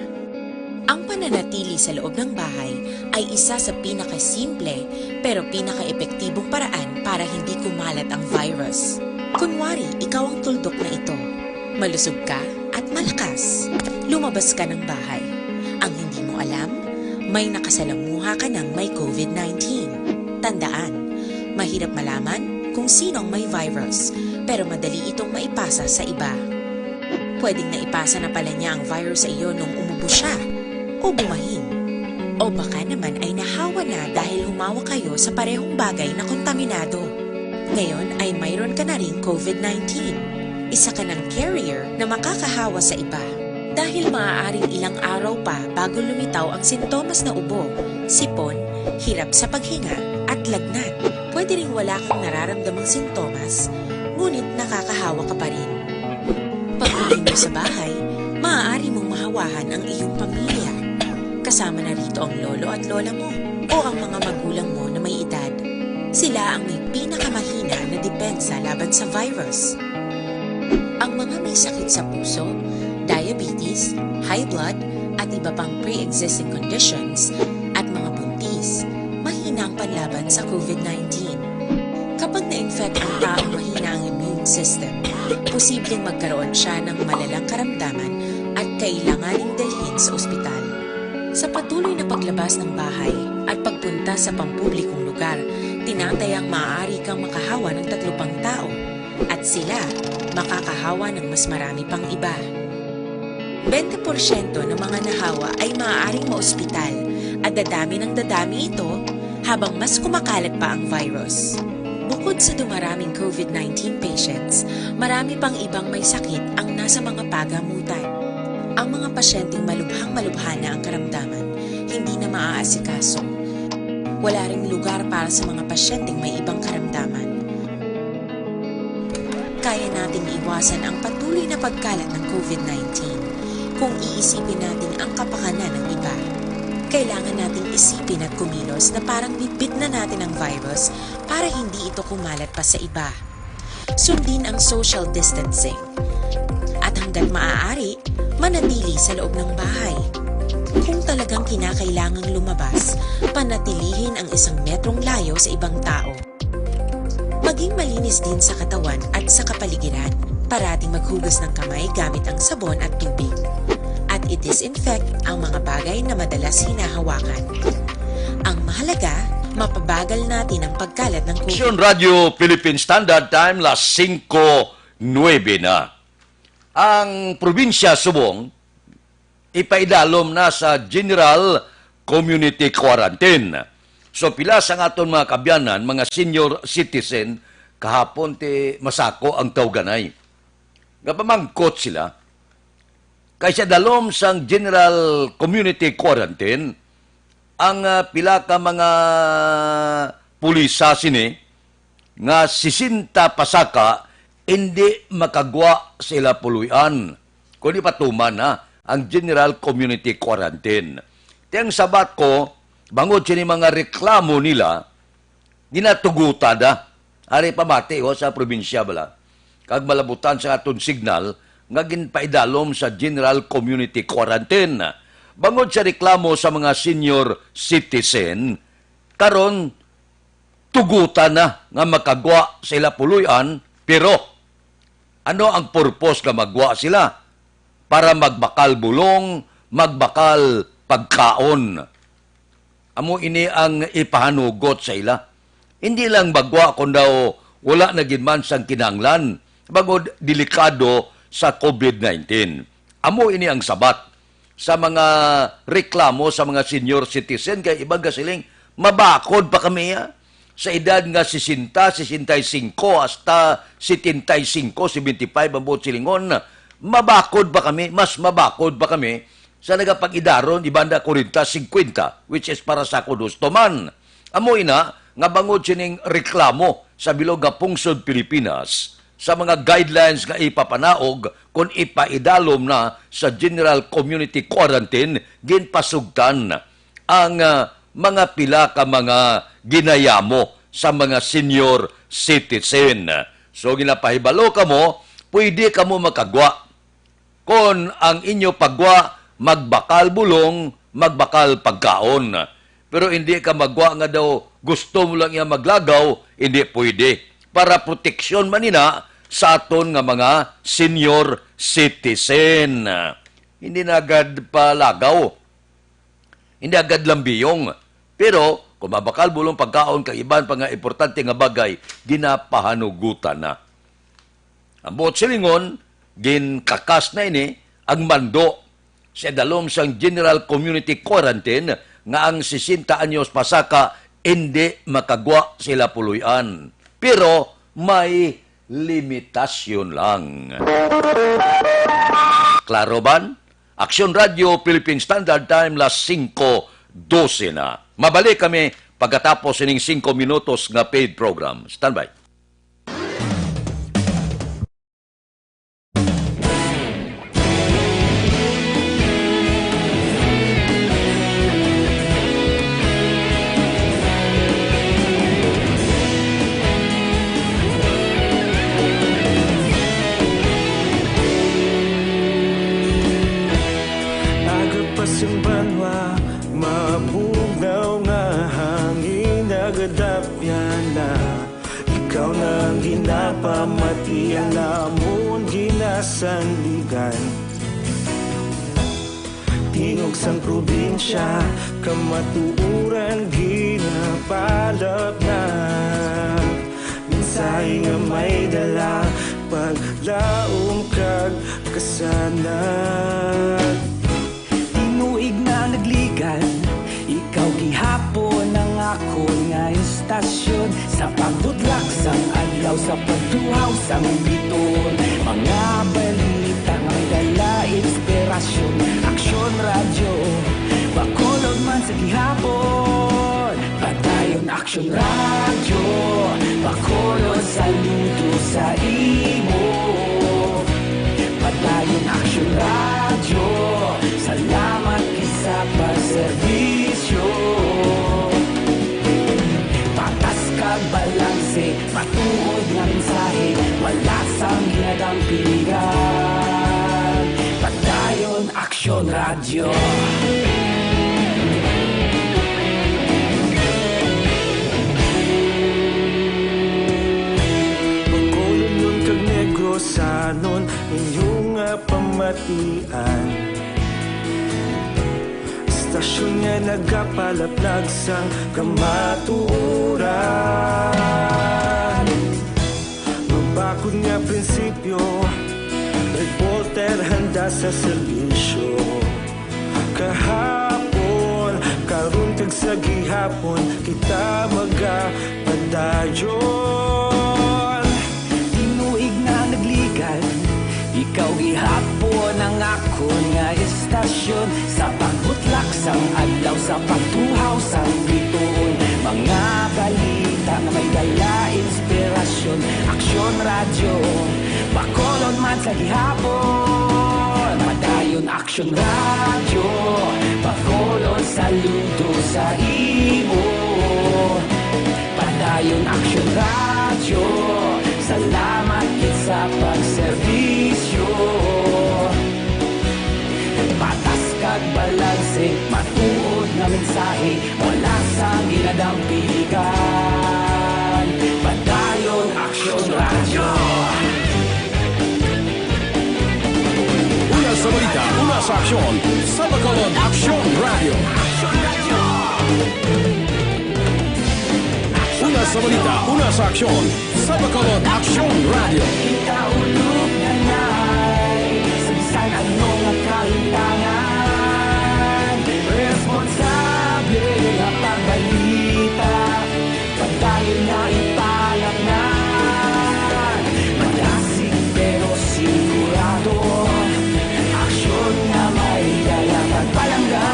Ang pananatili sa loob ng bahay ay isa sa pinakasimple pero pinakaepektibong paraan para hindi kumalat ang virus. Kunwari, ikaw ang tuldok na ito. Malusog ka at malakas. Lumabas ka ng bahay. Ang hindi mo alam, may nakasalamuha ka ng may COVID nineteen. Tandaan, mahirap malaman kung sino ang may virus, pero madali itong maipasa sa iba. Pwedeng naipasa na pala niya ang virus sa iyo nung umubo siya o bumahin. O baka naman ay nahawa na dahil humawak kayo sa parehong bagay na kontaminado. Ngayon ay mayroon ka na ring COVID nineteen. Isa ka ng carrier na makakahawa sa iba. Dahil maaaring ilang araw pa bago lumitaw ang sintomas na ubo, sipon, hirap sa paghinga, at lagnat. Pwede ring wala kang nararamdamang sintomas, ngunit nakakahawa ka pa rin. Pag-uwi mo sa bahay, maaari mong mahawahan ang iyong pamilya. Kasama na rito ang lolo at lola mo o ang mga magulang mo na may edad. Sila ang may pinakamahina na depensa laban sa virus. Ang mga may sakit sa puso, diabetes, high blood, at iba pang pre-existing conditions, at mga buntis, mahina ang panlaban sa COVID nineteen. Kapag na-infect ang taong mahina ang immune system, posibleng magkaroon siya ng malalang karamdaman at kailanganing dalhin sa ospital. Sa patuloy na paglabas ng bahay at pagpunta sa pampublikong lugar, tinatayang maaari kang makahawa ng tatlo pang tao at sila makakahawa ng mas marami pang iba. Bente porsyento ng mga nahawa ay maaaring maospital at dadami ng dadami ito habang mas kumakalat pa ang virus. Bukod sa dumaraming COVID nineteen patients, marami pang ibang may sakit ang nasa mga pagamutan. Ang mga pasyenteng malubhang-malubha na ang karamdaman, hindi na maaasikaso. Wala ring lugar para sa mga pasyenteng may ibang karamdaman. Kaya nating iwasan ang patuloy na pagkalat ng COVID nineteen kung iisipin natin ang kapakanan ng iba. Kailangan nating isipin at kumilos na parang bitbit na natin ang virus para hindi ito kumalat pa sa iba. Sundin ang social distancing. At hanggat maaari, manatili sa loob ng bahay. Kung talagang kinakailangang lumabas, panatilihin ang isang metrong layo sa ibang tao. Maging malinis din sa katawan at sa kapaligiran. Parating maghugas ng kamay gamit ang sabon at tubig. At i-disinfect ang mga bagay na madalas hinahawakan. Ang mahalaga, mapabagal natin ang pagkalat ng COVID. Aksyon Radio Philippine Standard Time, las singko nuebe na. Ang probinsya subong ipaidalom na sa general community quarantine. So, pila sa aton mga kaabyanan, mga senior citizen, kahapon ti masako ang tawganay. Gapamangkot sila, kay sa dalom sang general community quarantine, ang, ah, pila ka mga pulisa sini nga sesenta pasaka hindi makagwa sa ila puloy-an kon ipatuman na ang general community quarantine. Ti ang sabat ko, bangod sini mga reklamo nila, ginatugutan na. Ari pamati, oh, sa probinsya bala, kag malabutan sa aton signal nga ginpaidalom sa general community quarantine. Bangod sa reklamo sa mga senior citizen, karon tugutan na nga makagwa sa ila puloy-an, pero ano ang purpose nga magwa sila? Para magbakal bulong, magbakal pagkaon. Amo ini ang ipahanugot sa ila. Hindi lang magwa kon daw wala na gid man sang kinahanglan bangod delikado sa covid nineteen. Amo ini ang sabat sa mga reklamo sa mga senior citizen, kay iban gasiling, "Mabakod pa kami, ah, sa edad nga sesenta, sesenta y cinco hasta setenta y cinco, seventy-five ang buot silingon. Mabakod pa kami, mas mabakod pa kami sa nagapag-idaron, iban na kwarenta, singkwenta, which is para sa akon husto man." Amo ina nga bangod sining reklamo sa bilog nga pungsod Pilipinas, sa mga guidelines nga ipapanaog kon ipaidalom na sa general community quarantine, ginpasugtan ang, ah, mga pila ka mga ginayamo sa mga senior citizen. So, ginapahibalo kamo, pwede kamo makagwa kon ang inyo pagwa magbakal bulong, magbakal pagkaon. Pero hindi ka magwa nga daw gusto mo lang iya maglagaw, hindi pwede. Para proteksyon man ina sa aton nga mga senior citizen. Hindi na agad palagaw. Hindi agad lambiyong. Pero kung mabakal bulong, pagkaon kag iban pa nga importante nga bagay, ginapahanugutan na. Ang buot silingon, ginkakas na ini ang mando sa idalom sang general community quarantine nga ang sesenta anyos pasaka hindi makagwa sa ila puloy-an. Pero may limitasyon lang. Klaro ba? Aksyon Radio, Philippine Standard Time, las singko dose na. Mabalik kami pagkatapos sining singko minutos nga paid program. Standby. Aga pa sing banwa, mabugnaw nga hangin, nagadapyan na. Ikaw na ang ginapamati, ang amon ginasandigan. Tingog sang probinsya, kamatuoran ginapalapnag. Mensahe nga may dala, paglaom kag kasanag. Tinuig na nagligad, ikaw gihapon ang akon nga istasyon. Sa pagbutlak sang adlaw, sa pagtuhaw sang bituon, mga balita nga may dala inspirasyon. Aksyon Radyo, Bacolod man sa gihapon. Padayon Aksyon Radyo, Bacolod, saludo sa imo. Padayon Aksyon Radyo, salamat gid sa pagserbisyo. Patas kag balanse, matuod nga mensahe, wala sang ginadampingan. Padayon Aksyon Radyo. Bacolodnon kag Negrosanon, inyo nga pamatian. Istasyon nga nagapalaplag sang kamatuoran. Mabakod nga prinsipyo, reporter handa sa serbisyo. Kahapon, karon kag sa gihapon, kita magapadayon. Tinuig na nagligad, ikaw gihapon ang akon nga istasyon. Sa pagbutlak sang adlaw, sa pagtuhaw sang bituon, mga balita nga may dala inspirasyon. Aksyon Radyo, Gihapon, Padayon Action Radio, Bacolod, saludo sa imo. Padayon Action Radio, salamat gid sa pagserbisyo. Patas kag balanse, matuod nga mensahe, wala sang ginadampigan. Padayon Action Radio. Una sa balita, una sa aksyon, sa Bacolod Action Radio. Una sa balita, una sa aksyon, sa Bacolod Action Radio. Ikaulog na nay, sa bisan ano nga kahitangan, responsable nga pagbalita. Padayon nga ipalaknag, malasig pero sigurado, aksyon nga may dala kag palangga.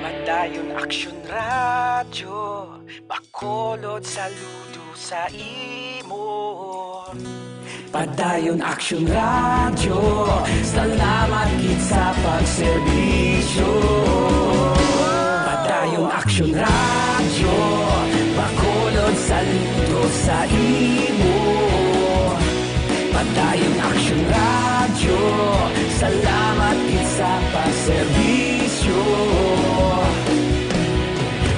Padayon Action Radio, Bacolod, saludo sa imo. Padayon Action Radio, salamat gid sa pagserbisyo. Padayon Action Radio, Bacolod, saludo sa imo. Padayon Action Radio, salamat gid sa pagserbisyo.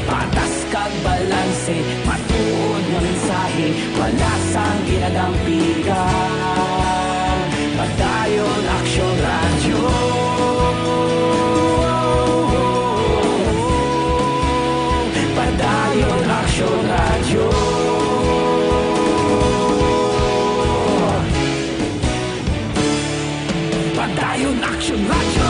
Patas kag balanse, matuod nga mensahe, wala sang ginadampigan. Padayon Action Radio. Padayon Action Radio. Padayon Action Radio.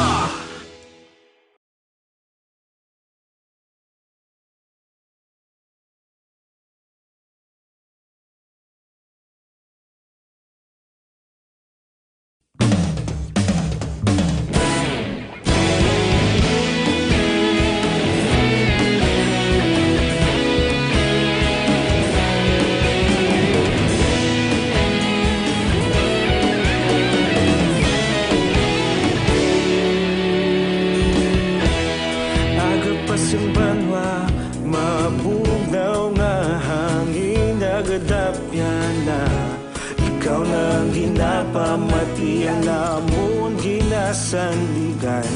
Agapas ang banwa, mabugnaw nga hangin, nagadapyan na. Ikaw na ang ginapamati, ang namon ginasandigan.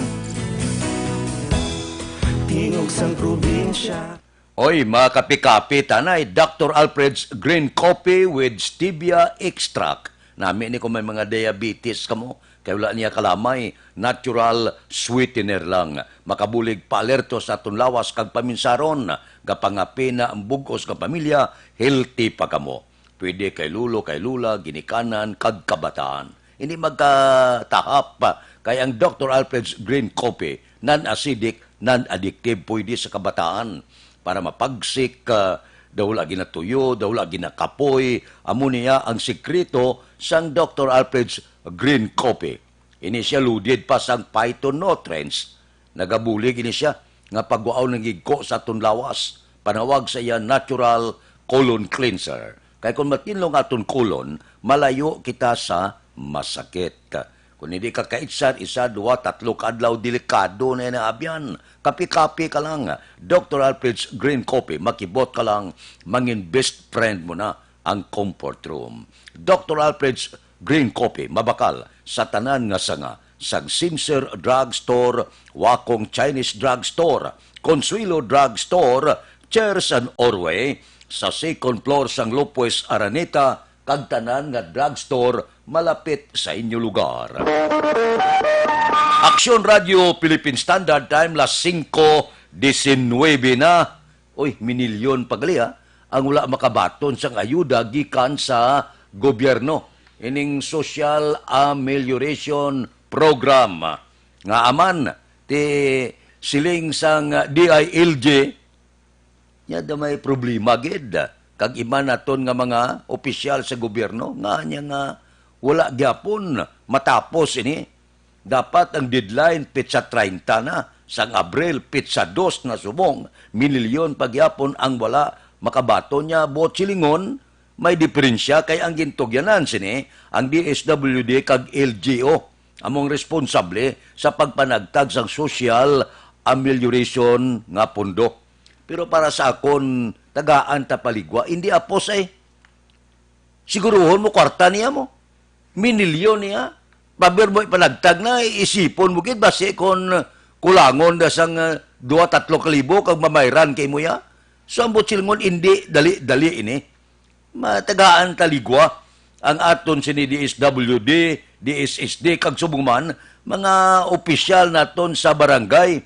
Tingog sang probinsya. Oy, mga kape-kape, tanay, Doctor Alfred's Green Coffee with Stevia Extract. Nami ni kung may mga diabetes kamo, kay wala niya kalamay, natural sweetener lang. Makabulig paalerto sa aton lawas kag paminsaron, gapangape na ang bug-os nga pamilya, healthy pa kamo. Pwede kay lolo, kay lola, ginikanan, kag kabataan. Hindi magkatahap, kay ang Doctor Alfred's Green Coffee, non-acidic, non-addictive, pwede sa kabataan. Para mapagsik, ah, daw wala ginatuyo, daw wala ginakapoy. Amo niya ang sikreto sang Doctor Alfred's Green Coffee. Ini siya loaded pa sang phytonutrients. Nagabulig ini siya nga pagwaon ng igko sa aton lawas. Panawag sa iya natural colon cleanser. Kay kung matinlo nga aton colon, malayo kita sa masakit. Kung hindi ka kaitsad, isa, dua, tatlo ka adlaw, delikado na yan ang abyan. Kapi-kapi ka lang. Doctor Alfred's Green Coffee, makibot ka lang, mangin best friend mo na ang comfort room. Doctor Alfred's Green Coffee, mabakal sa tanan nga sanga, sang Sincere Drug Store, Wakong Chinese Drug Store, Consuelo Drug Store, Chairs and Orway, sa second floor sang Lopez Araneta, kag tanan nga drugstore malapit sa inyo lugar. Aksyon Radio Philippine Standard Time, las singko disinwebe na. Uy, minilyon pa gali, ha, ang wala makabaton sang ayuda gikan sa gobyerno ining Social Amelioration Program nga aman ti siling sang D I L G, nya da may problema gid. kag iban naton nga mga opisyal sa gobyerno, nga anya nga wala gyapon matapos ini. Dapat ang deadline petsa treinta na sang Abril, petsa dos na subong, minilyon pa gyapon ang wala makabaton niya. Buot silingon, may diferensya kay ang gintugyanan sini ang D S W D kag L G U, among responsable sa pagpanagtag sang social amelioration nga pondo. Pero para sa akon, tagaan ta paligwa, hindi apos ay. Siguruhon mo kwarta niya mo. Minilyon niya. Paber mo ipanagtag na, isipon mo gid basi kon kulangon na sang, ah, duha, tatlo ka libo kag mamayran kay mo ya. So, ang butsilngon, indi dali-dali ini. Matagaan taligwa ang aton sini D S W D, D S S D, kag subong man, mga opisyal naton sa barangay.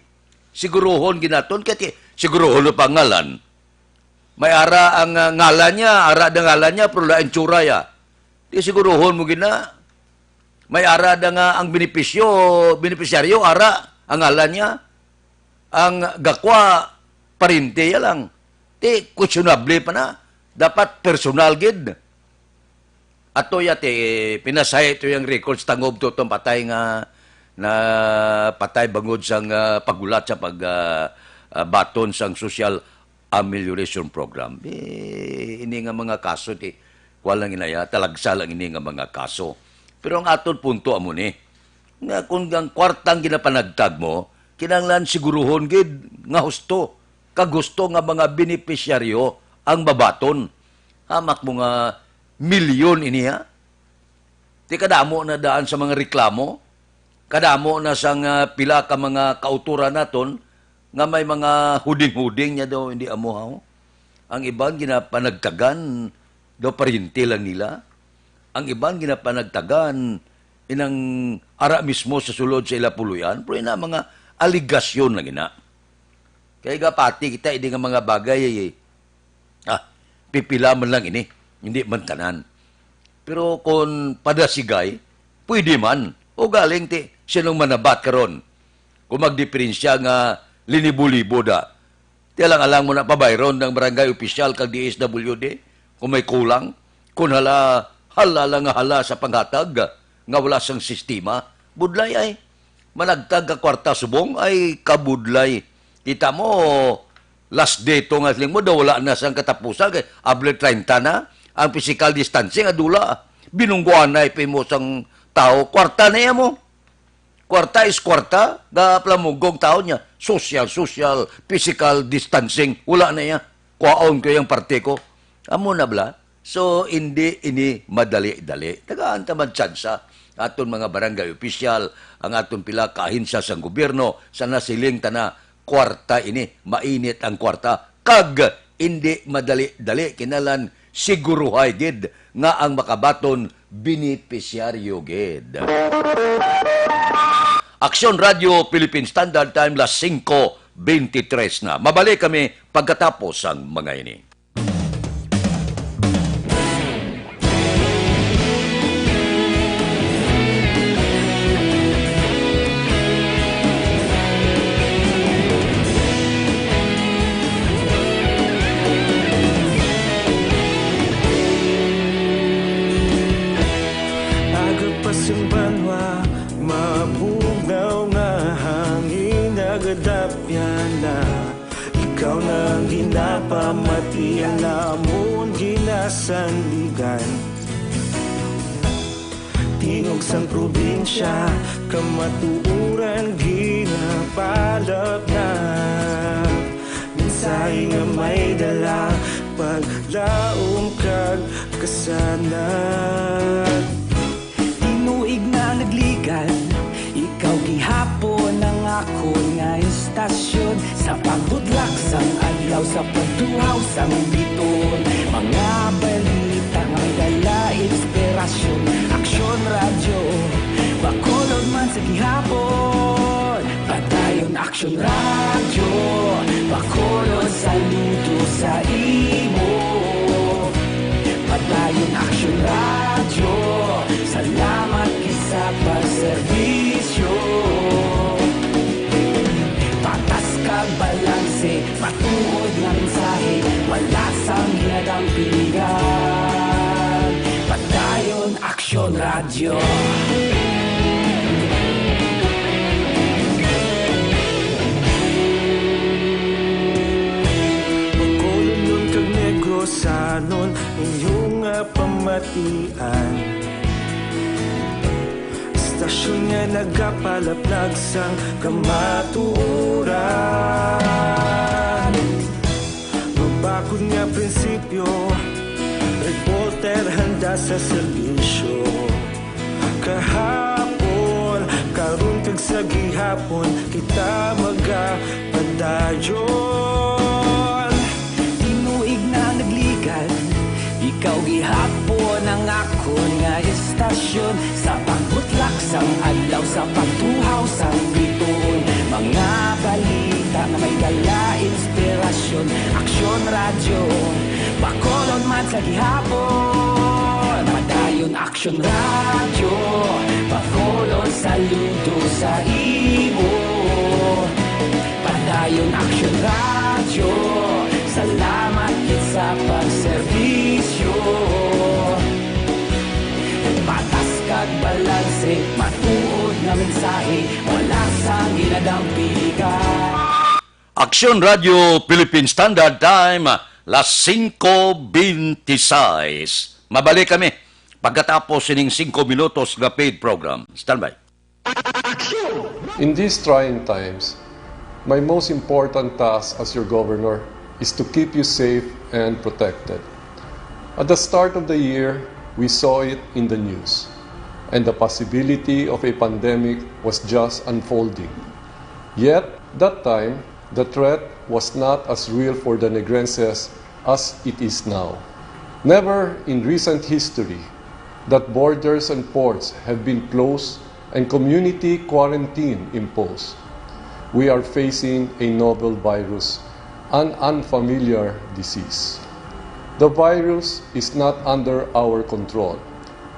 Siguruhon ginaton, kay ti-, siguruhon mo pangalan. May ara ang, ah, ngalan niya, ara ang ngalan niya, pero lain tsura ya. Di siguruhon mo gina. May ara da nga ang benepisyo, benepisyaryo, ara ang ngalan niya. Ang gakwa, parente ya lang. Di, questionable pa na. Dapat personal gid. Ato ya ti, pinasahi to yang records tangob to tong patay nga na patay bangod sang, ah, paghulat sa pag, ah, ah, baton sang social amelioration program. Eh, ini nga mga kaso, ti, kuwan lang inaya, talagsa lang ini nga mga kaso. Pero ang aton punto amo ni, nga kung ang kwartang ginapanagtag mo, kinahanglan siguruhon gid nga husto, kag husto nga mga benepisyaryo ang mabaton. Hamak mo nga milyon ini, ha? Ti kadamo na daan sa mga reklamo, kadamo na sang, ah, pila ka mga kautoran naton nga may mga huding-huding niya daw, hindi amo, ha? Ang iban ginapanagtagan daw paryente lang nila. Ang iban ginapanagtagan inang ara mismo sa sulod sa ila puloy-an, pero ina mga aligasyon lang ina. Kay gapati kita ini nga mga bagay, eh, ah, pipila man lang ini, hindi man tanan. Pero kung padasigay, pwede man. O galing ti, sinong manabat karon? Kung magdiferensya nga linibo-libo da, ti alang-alang mo na pabayron ng barangay opisyal kag D S W D kung may kulang, kung hala, hala lang nga hala sa panghatag nga wala sang sistema, budlay ay. Managtag ka kwarta subong ay kabudlay. Kita mo, last day to nga siling mo, daw wala na sang katapusan, kay Abril treinta na, ang physical distancing, adula. Binungguanay pa mo sang tao, kwarta na iya mo. Kwarta is kwarta, ga plamugong tao niya. Social, social, physical distancing, wala na iya. Kuhaon ko yung parte ko. Amo na bala. So, hindi ini madali-dali. Tagaan ta man tsansa aton mga barangay opisyal, ang aton pila ka ahensya sang gobyerno, sa nasiling ta na, kwarta ini, mainit ang kwarta, kag hindi madali-dali, kinahanglan siguruhay gid nga ang makabaton benepisyaryo gid. Aksyon Radio Philippine Standard Time, las singko beintitres na. Mabalik kami pagkatapos sang mga ini. Aga pa sang banwa, mabugnaw nga hangin, nagadapyan na. Ikaw na ang ginapamati, ang amon ginasandigan. Tingog sang probinsya, kamatuoran ginapalapnap. Mensahe nga may dala, paglaom kag kasanag. Tinuig na nagligad, ikaw gihapon ang akon nga istasyon. Sa pagbudlak sang adlaw, sa pagtuhaw sang biton, mga balita nga dala inspirasyon. Aksyon Radyo Bacolod man sa gihapon. Padayon Aksyon Radyo Bacolod, saludo sa imo. Padayon Aksyon Radyo, salamat gid sa pagserbisyo. Patas kag balanse, matuod nga mensahe, wala sang ginadamping Yo. Bacolodnon kag Negrosanon, inyo nga pamatian. Estasyon nga nagapalaplag sang kamatuoran. Mabakod nga prinsipyo, reporter handa sa serbisyo. Kahapon, karon kag sa gihapon, kita magapadayon. Tinuig na nagligad, ikaw gihapon ang akon nga estasyon. Sa pagbutlak sang adlaw, sa pagtuhaw sang bituon, mga balita nga may dala inspirasyon. Aksyon Radyo, Bacolod man sa gihapon. Padayon Aksyon Radyo, Bacolod saludo sa imo. Padayon Aksyon Radyo, salamat gid sa pagserbisyo. Patas kag balanse, matuod nga mensahe, wala sang ginadampigan. Aksyon Radyo Philippine Standard Time, las singko beintiseis. Mabalik kami pagkatapos sining singko minutos nga paid program. Standby. In these trying times, my most important task as your governor is to keep you safe and protected. At the start of the year, we saw it in the news, and the possibility of a pandemic was just unfolding. Yet, that time, the threat was not as real for the Negrenses as it is now. Never in recent history that borders and ports have been closed and community quarantine imposed. We are facing a novel virus, an unfamiliar disease. The virus is not under our control,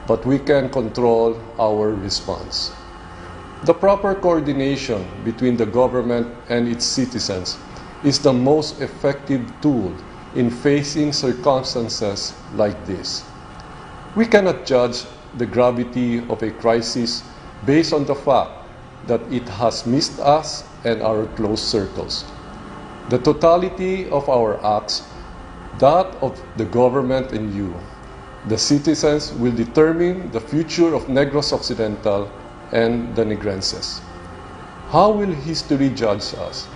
but we can control our response. The proper coordination between the government and its citizens is the most effective tool in facing circumstances like this. We cannot judge the gravity of a crisis based on the fact that it has missed us and our close circles. The totality of our acts, that of the government and you, the citizens, will determine the future of Negros Occidental and the Negrenses. How will history judge us?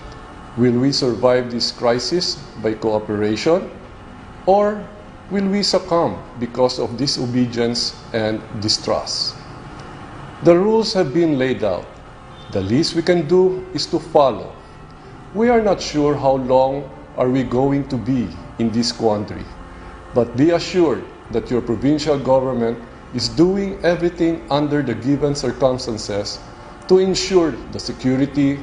Will we survive this crisis by cooperation, or will we succumb because of disobedience and distrust? The rules have been laid out. The least we can do is to follow. We are not sure how long are we going to be in this quandary, but be assured that your provincial government is doing everything under the given circumstances to ensure the security,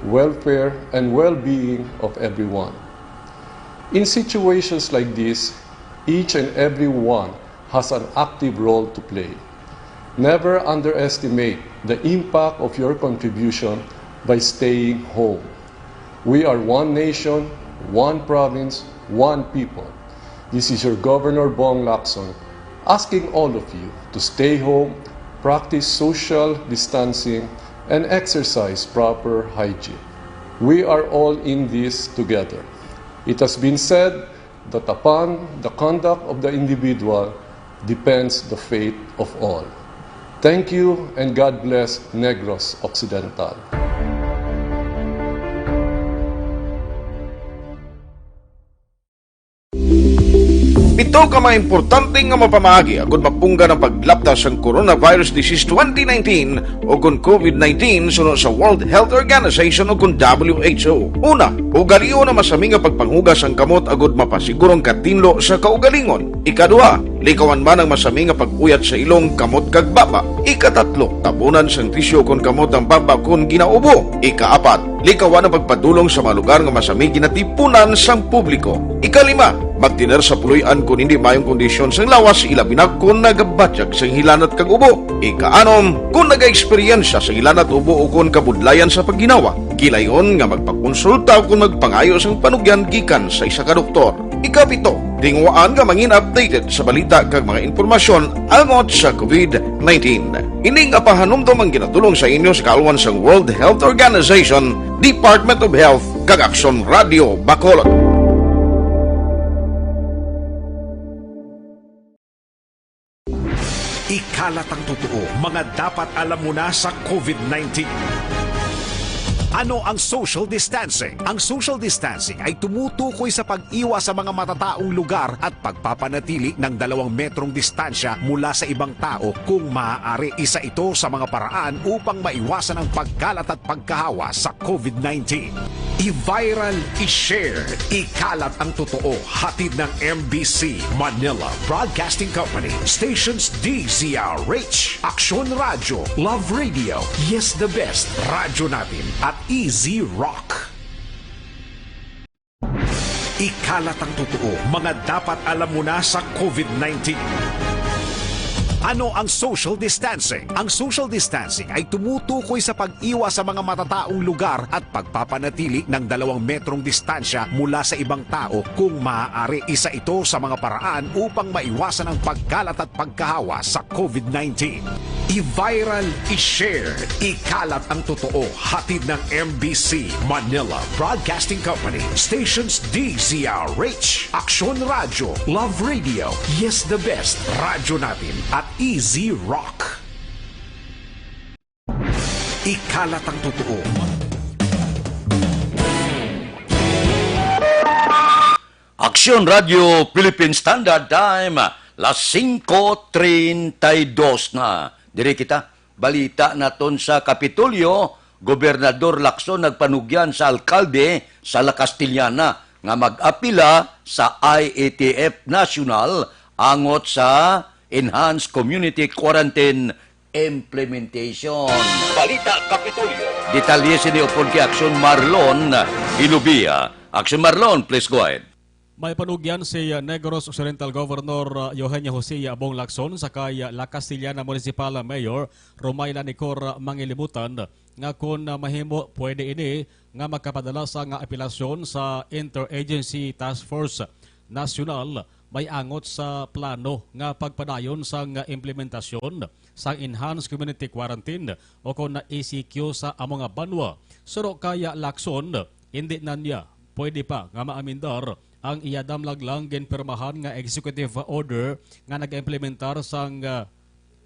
welfare, and well-being of everyone. In situations like this, each and every one has an active role to play. Never underestimate the impact of your contribution by staying home. We are one nation, one province, one people. This is your Governor Bong Lacson asking all of you to stay home, practice social distancing, and exercise proper hygiene. We are all in this together. It has been said that upon the conduct of the individual depends the fate of all. Thank you and God bless Negros Occidental. Pito ka mga importante nga mapamaagi agud mapunggan ang paglapta sang coronavirus disease twenty nineteen o kon COVID nineteen suno sa World Health Organization o kon W H O. Una, ugalion ang masami nga pagpanghugas sang kamot agud mapasiguro ang katinlo sa kaugalingon. Ikaduha, likawan man ang masami nga pag-uyat sa ilong, kamot kag baba. Ikatatlo, tabunan sang tisyu kon kamot ang baba kon ginaubo. Ikaapat, likawan ang pagpadulong sa mga lugar nga masami ginatipunan sang publiko. Ikalima, magtener sa puloy-an kon hindi maayong kondisyon sang lawas, ilabi na kon nagabatyag sang hilanat kag ubo. Ikaanom, kon nagaeksperyensya sang hilanat, ubo, o kon kabudlayan sa pagginawa, gilayon nga magpakonsulta o kon magpangayo sang panugyan gikan sa isa ka doktor. Ikapito, Tinguhaan nga mangin updated sa balita kag mga impormasyon angot sa COVID nineteen. Ini nga pahanumdom ang ginatulong sa inyo sa kaalwan sang World Health Organization, Department of Health, kag Aksyon Radio Bacolod. Ikalat ang totoo, mga dapat alam mo na sa COVID nineteen. Ano ang social distancing? Ang social distancing ay tumutukoy sa pag-iwas sa mga matataong lugar at pagpapanatili ng dalawang metrong distansya mula sa ibang tao kung maaari. Isa ito sa mga paraan upang maiwasan ang pagkalat at pagkahawa sa COVID nineteen. I-viral, i-share, ikalat ang totoo. Hatid ng M B C Manila Broadcasting Company. Stations D Z R H, Aksyon Radyo, Love Radio, Yes the Best, Radyo Natin, at Easy Rock. Ikalat ang totoo, mga dapat alam mo na sa COVID nineteen. Ano ang social distancing? Ang social distancing ay tumutukoy sa pag-iwas sa mga matataong lugar at pagpapanatili ng dalawang metrong distansya mula sa ibang tao kung maaari. Isa ito sa mga paraan upang maiwasan ang pagkalat at pagkahawa sa COVID nineteen. I-viral, i-share, ikalat ang totoo. Hatid ng M B C Manila Broadcasting Company. Stations D Z R H, Aksyon Radyo, Love Radio, Yes the Best, Radyo Natin, at Easy Rock. Ikalat ang totoo. Aksyon Radio Philippine Standard Time, las singko treinta y dos na. Diri kita, balita naton sa Kapitolyo, Gobernador Lacson nagpanugyan sa alkalde sa La Castellana nga mag-apila sa I A T F National angot sa Enhanced Community Quarantine Implementation. Balita Kapitolyo. Detalye sini upod kay Aksyon Marlon Ilubia. Aksyon Marlon, please go ahead. May panugyan si, uh, Negros Occidental Governor, uh, Eugenio Jose Abong Lacson sa kay, uh, La Castellana Municipal Mayor Romayla Nicor Mangilimutan nga kon, uh, mahimo, pwede ini nga makapadala sang apelasyon sa Interagency Task Force Nasyonal may angot sa plano nga pagpadayon sang implementasyon sang Enhanced Community Quarantine o kon E C Q sa amo nga banwa. Suno kay Lacson, hindi na niya pwede pa nga maamendar ang iya damlag lang ginpirmahan nga executive order nga nag-implementar sang, ah,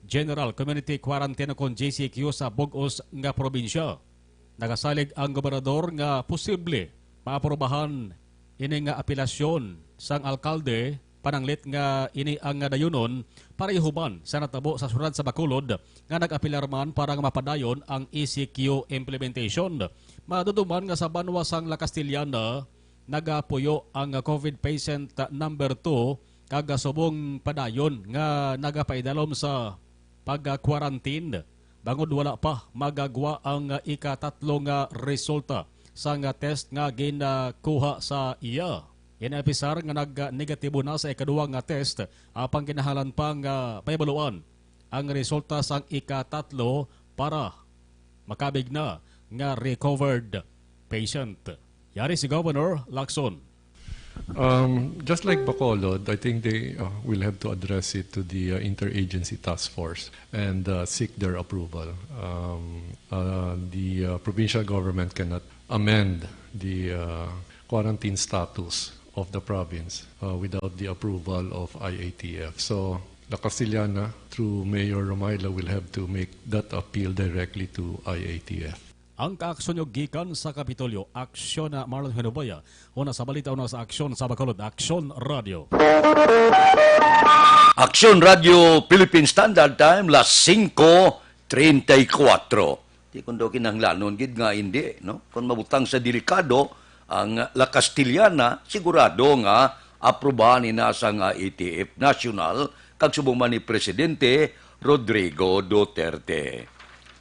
General Community Quarantine o kon G C Q sa bug-os nga probinsya. Nagasalig ang gobernador nga posible maaprubahan ini nga apelasyon sang alkalde, pananglit nga ini ang dayunon pareho man sa natabo sa siyudad sa Bacolod nga nag-apelar man para nga mapadayon ang E C Q implementation. Maduduman nga sa banwa sang La Castellana, nagapuyo ang COVID patient number two kag subong padayon nga nagapaidalom sa pag-quarantine bangod wala pa magagwa ang ikatatlo nga resulta sang test nga ginkuha sa iya. Ini apisar nga nag-negatibo na sa ikaduwa nga test, apang kinahanglan pa nga pahibaluan ang resulta sang ikatatlo para makabig na nga recovered patient. Yari si Governor Lacson. Um, just like Bacolod, I think they, uh, will have to address it to the, uh, Interagency Task Force and, uh, seek their approval. Um, uh, the, uh, provincial government cannot amend the, uh, quarantine status of the province, uh, without the approval of I A T F. So, La Castellana, through Mayor Romayla, will have to make that appeal directly to I A T F. Ang kaaksyon nyo gikan sa Kapitolyo, Aksyon na Marlon Hinubaya, una sa balita, una sa aksyon sa Bacolod, Aksyon Radio. Aksyon Radio Philippine Standard Time, las singko treinta y cuatro. Di kuno kinahanglanon gid nga hindi, no? Kung mabutang sa delikado ang La Castellana, sigurado nga aprubahan ni na sang I A T F National kag subong man ni Presidente Rodrigo Duterte.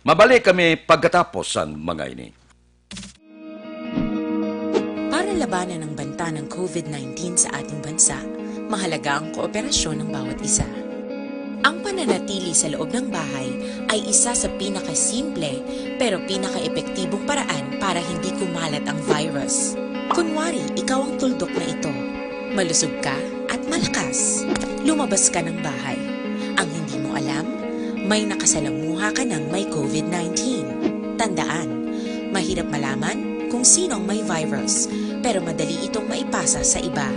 Mabalik kami pagkatapos sang mga ini. Para labanan ang banta ng COVID nineteen sa ating bansa, mahalaga ang kooperasyon ng bawat isa. Ang pananatili sa loob ng bahay ay isa sa pinakasimple pero pinakaepektibong paraan para hindi kumalat ang virus. Kunwari, ikaw ang tuldok na ito. Malusog ka at Takas, lumabas ka ng bahay. Ang hindi mo alam, may nakasalamuha ka ng may covid nineteen. Tandaan, mahirap malaman kung sino ang may virus, pero madali itong maipasa sa iba.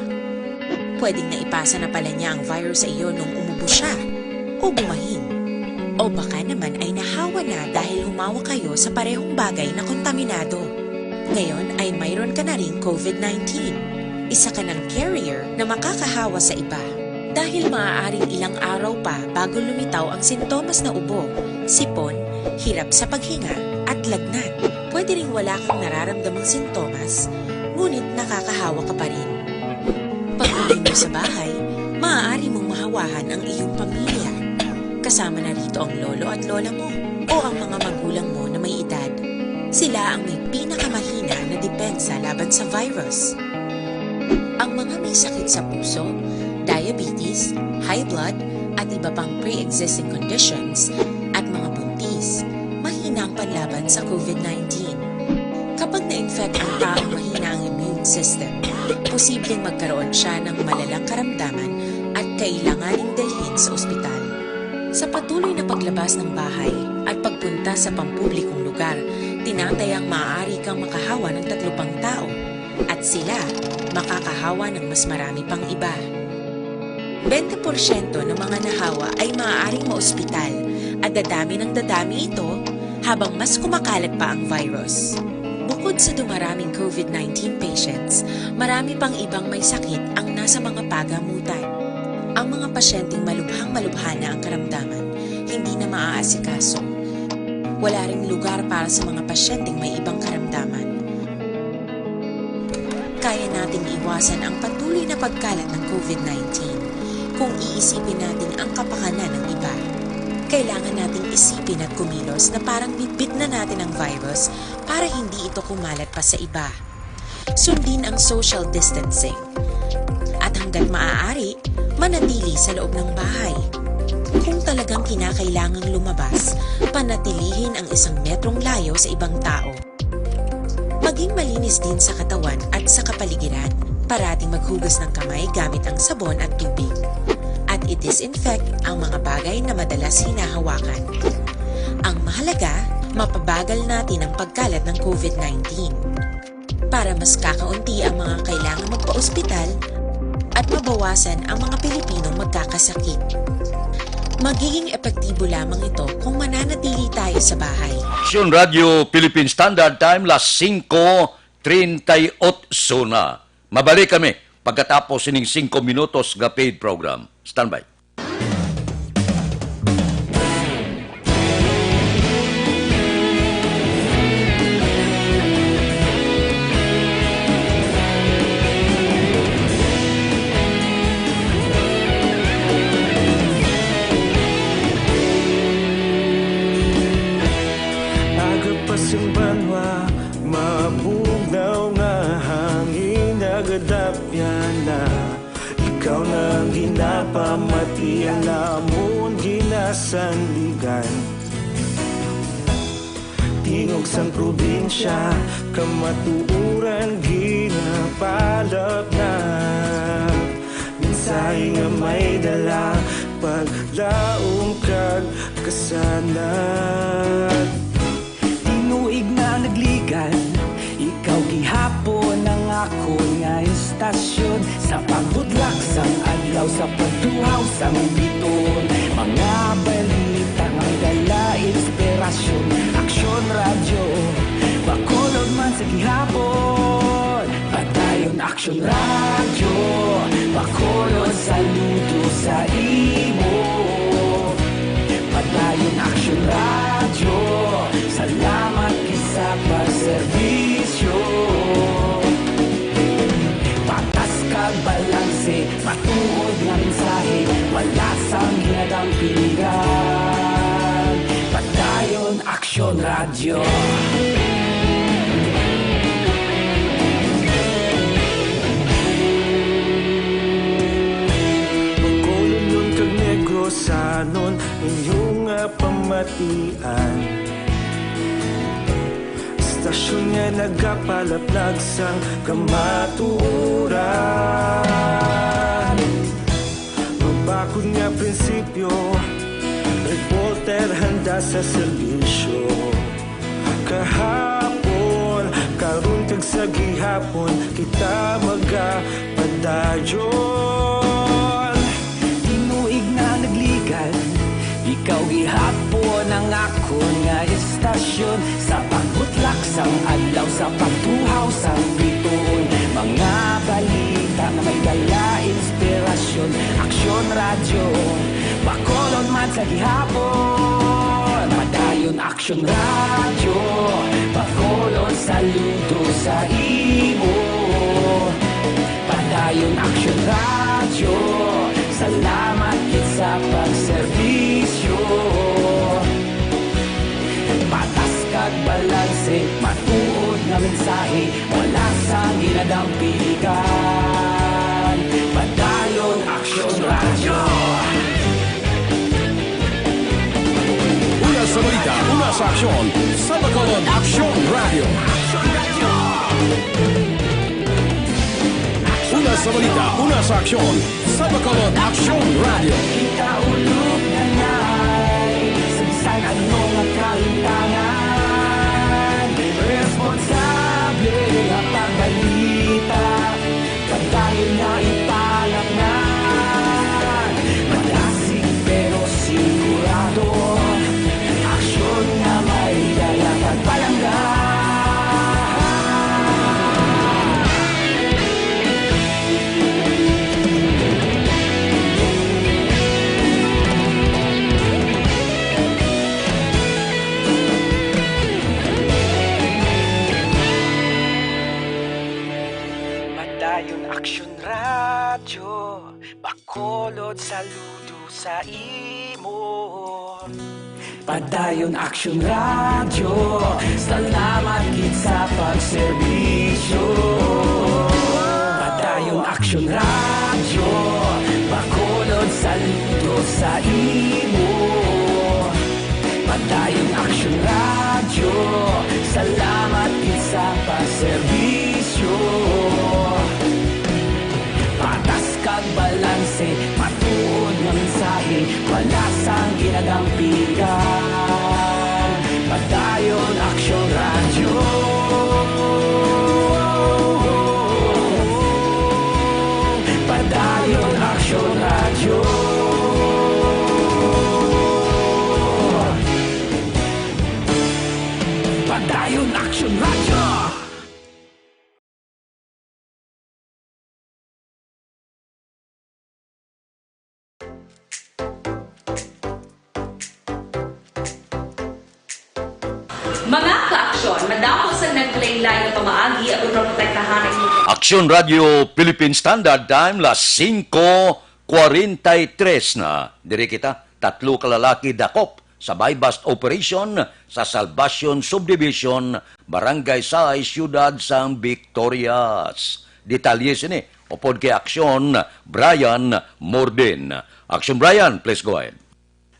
Pwedeng naipasa na pala niya ang virus sa iyo nung umubo siya o bumahin. O baka naman ay nahawa na dahil humawak kayo sa parehong bagay na kontaminado. Ngayon ay mayroon ka na ring covid nineteen. Isa ka ng carrier na makakahawa sa iba. Dahil maaaring ilang araw pa bago lumitaw ang sintomas na ubo, sipon, hirap sa paghinga, at lagnat. Pwede ring wala kang nararamdamang sintomas, ngunit nakakahawa ka pa rin. Pag-uwi mo sa bahay, maaari mong mahawahan ang iyong pamilya. Kasama na rito ang lolo at lola mo o ang mga magulang mo na may edad. Sila ang may pinakamahina na depensa laban sa virus. Ang mga may sakit sa puso, diabetes, high blood, at iba pang pre-existing conditions, at mga buntis, mahina ang panlaban sa covid nineteen. Kapag na-infect ang taong mahina ang immune system, posibleng magkaroon siya ng malalang karamdaman at kailanganing dalhin sa ospital. Sa patuloy na paglabas ng bahay at pagpunta sa pampublikong lugar, tinatayang maaari kang makahawa ng tatlo pang tao, at sila makakahawa ng mas marami pang iba. Bente porsyento ng mga nahawa ay maaaring maospital, at dadami ng dadami ito habang mas kumakalat pa ang virus. Bukod sa dumaraming covid nineteen patients, marami pang ibang may sakit ang nasa mga pagamutan. Ang mga pasyenteng malubhang-malubha na ang karamdaman, hindi na maaasikaso. Wala ring lugar para sa mga pasyenteng may ibang karamdaman. Kaya nating iwasan ang patuloy na pagkalat ng covid nineteen kung iisipin natin ang kapakanan ng iba. Kailangan nating isipin at kumilos na parang bitbit na natin ang virus para hindi ito kumalat pa sa iba. Sundin ang social distancing. At hanggat maaari, manatili sa loob ng bahay. Kung talagang kinakailangang lumabas, panatilihin ang isang metrong layo sa ibang tao. Maging malinis din sa katawan at sa kapaligiran. Parating maghugas ng kamay gamit ang sabon at tubig. At i-disinfect ang mga bagay na madalas hinahawakan. Ang mahalaga, mapabagal natin ang pagkalat ng covid nineteen. Para mas kakaunti ang mga kailangang magpa-ospital at mabawasan ang mga Pilipinong magkakasakit. Magiging epektibo lamang ito kung mananatili tayo sa bahay. Aksyon Radio Philippine Standard Time, las singko treinta y ocho na. Mabalik kami pagkatapos sining singko minutos nga paid program. Standby. Aga pa sing banwa, mabugnaw nga hangin, nagadapyan na. Ikaw na ang ginapamati, ang amon ginasandigan. Tingog sang probinsya, kamatuoran ginapalapnap. Mensahe nga may dala, paglaom kag kasanag. Tinuig na nagligan, ikaw gihapon ang akon nga istasyon. Sa pagbudlak sang adlaw, sa pagtuhaw sang biton, mga balita nga dala inspirasyon. Aksyon Radyo, Bacolod man sa gihapon. Padayon Aksyon Radyo, Bacolod, saludo sa imo. Padayon Aksyon Radyo, salamat gid sa pagserbisyo. Patas kag balanse, matuod nga mensahe, wala sang ginadampingan. Padayon Aksyon Radyo. Bacolodnon kag Negrosanon, inyo nga pamatian. Istasyon nga nagapalaplag sang kamatuoran. Sa serbisyo kahapon, karon kag sa gihapon, kita magapadayon. Tinuig na nagligad, ikaw gihapon ang akon nga estasyon. Sa pagbutlak sang adlaw, sa pagtuhaw sang bituon, mga balita nga may dala inspirasyon. Aksyon Radyo, Bacolod man sa gihapon. Padayon Aksyon Radyo, Bacolod, saludo sa imo. Padayon Aksyon Radyo, salamat gid sa pagserbisyo. Patas kag balanse, matuod nga mensahe, wala sang ginadampigan. Padayon Aksyon Radyo. Una sa balita, una sa aksyon, sa Bacolod Aksyon Radyo. Una sa balita, una sa aksyon, sa Bacolod Aksyon Radyo. Ikaulog na ngay, sa bisan ano nga kahintangan, responsable nga pagbalita, padayon nga ipalaknag. Madasig pero sigurado, aksyon nga may dala pagpalangga. Padayon Aksyon Radyo, Bacolod, saludo sa imo. Padayon Aksyon Radyo, salamat gid sa pagserbisyo. Padayon Aksyon Radyo, Bacolod, saludo sa imo. Padayon Aksyon Radyo, salamat gid sa pagserbisyo. Patas kag balanse, matuod nga mensahe, wala sang ginadampigan. Padayon Aksyon Radyo. Padayon Aksyon Radyo. Padayon Aksyon Radyo. Mga ka-aksyon, madamo sa naglain-lain nga pamaagi aron maprotektahan ang inyong Aksyon Radyo Philippine Standard Time, las singko kwarenta y tres na. Diri kita, tatlo ka lalaki dakop sa buy-bust operation sa Salvacion Subdivision, Barangay Sais, Siyudad sang Victorias. Detalye sini upod kay Aksyon Brian Morden. Aksyon Brian, please go ahead.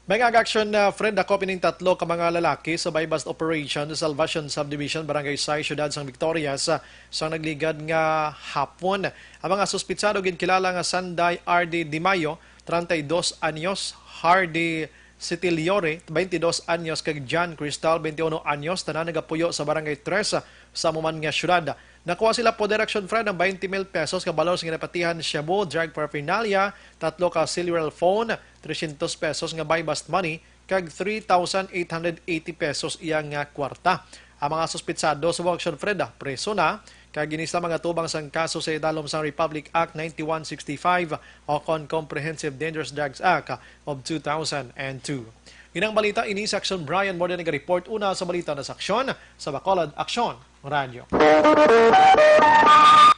May nga aksyon, uh, Fred, dakop ining tatlo ka mga lalaki sa buy-bust operation sa Salvacion Subdivision, Barangay Sais, Siyudad sang Victorias, uh, sang nagligad nga hapon. Ang mga suspitsado ginkilala nga Sanday R D Di Mayo, treinta y dos anyos, Hardy Sitiliore, twenty dos anyos, kag Jan Cristal, twenty uno anyos, tanan nagapuyo sa Barangay Tres sa amo man nga siyudad. Nakuha sila poder, Aksyon Fred, ang twenty mil pesos nga balor sa ginapatihan shabu, drug paraphernalia, tatlo ka silver phone, trescientos pesos nga buy-bust money, kag three thousand eight hundred eighty pesos iya nga kwarta. Ang mga suspitsado sa Aksyon Fred, ah, preso na, kag ini sila magatubang sang kaso sa idalom sang Republic Act ninety-one sixty-five o kon Comprehensive Dangerous Drugs Act of two thousand and two. Inang balita ini sa Aksyon Brian Morden naga-report. Una sa balita na sa aksyon, sa Bacolod Aksyon Radyo.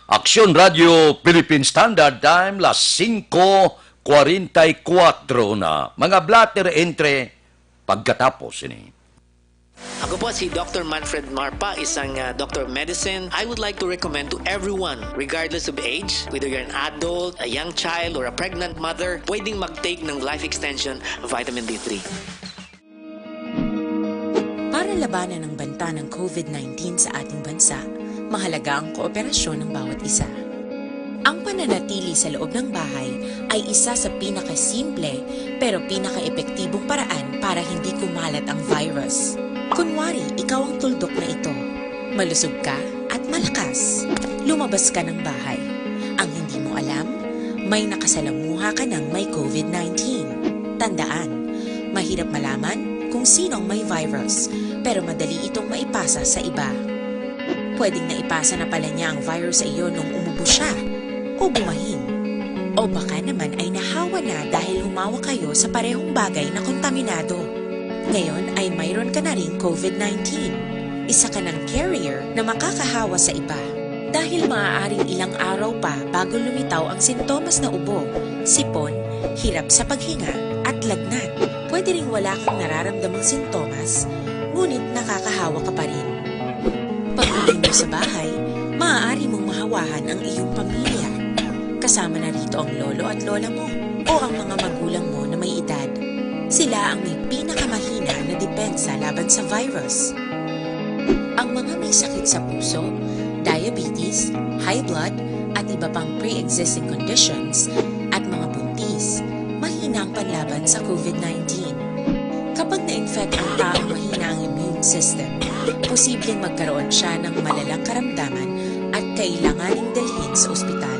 Aksyon Radyo Philippine Standard Time, las singko kwarenta y kuwatro na. Mga blotter entre pagkatapos ini. Ako po si Doctor Manfred Marpa, isang, ah, doctor of medicine. I would like to recommend to everyone, regardless of age, whether you're an adult, a young child, or a pregnant mother, pwedeng mag-take ng Life Extension Vitamin D three. Para labanan ang banta ng COVID nineteen sa ating bansa, mahalaga ang kooperasyon ng bawat isa. Ang pananatili sa loob ng bahay ay isa sa pinakasimple pero pinakaepektibong paraan para hindi kumalat ang virus. Kunwari, ikaw ang tuldok na ito. Malusog ka at malakas. Lumabas ka ng bahay. Ang hindi mo alam, may nakasalamuha ka ng may COVID nineteen. Tandaan, mahirap malaman kung sino ang may virus, pero madali itong maipasa sa iba. Pwedeng naipasa na pala niya ang virus sa iyo nung umubo siya o bumahin. O baka naman ay nahawa na dahil humawak kayo sa parehong bagay na kontaminado. Ngayon ay mayroon ka na ring COVID nineteen. Isa ka ng carrier na makakahawa sa iba. Dahil maaaring ilang araw pa bago lumitaw ang sintomas na ubo, sipon, hirap sa paghinga, at lagnat, pwede ring wala kang nararamdamang sintomas, ngunit nakakahawa ka pa rin. Pag-uwi mo sa bahay, maaari mong mahawahan ang iyong pamilya. Kasama na rito ang lolo at lola mo o ang mga magulang mo na may edad. Sila ang may pinakamahina na depensa laban sa virus. Ang mga may sakit sa puso, diabetes, high blood, at iba pang pre-existing conditions, at mga buntis, mahina ang panlaban sa COVID nineteen. Kapag na-infect ang taong mahina ang immune system, posibleng magkaroon siya ng malalang karamdaman at kailanganing dalhin sa ospital.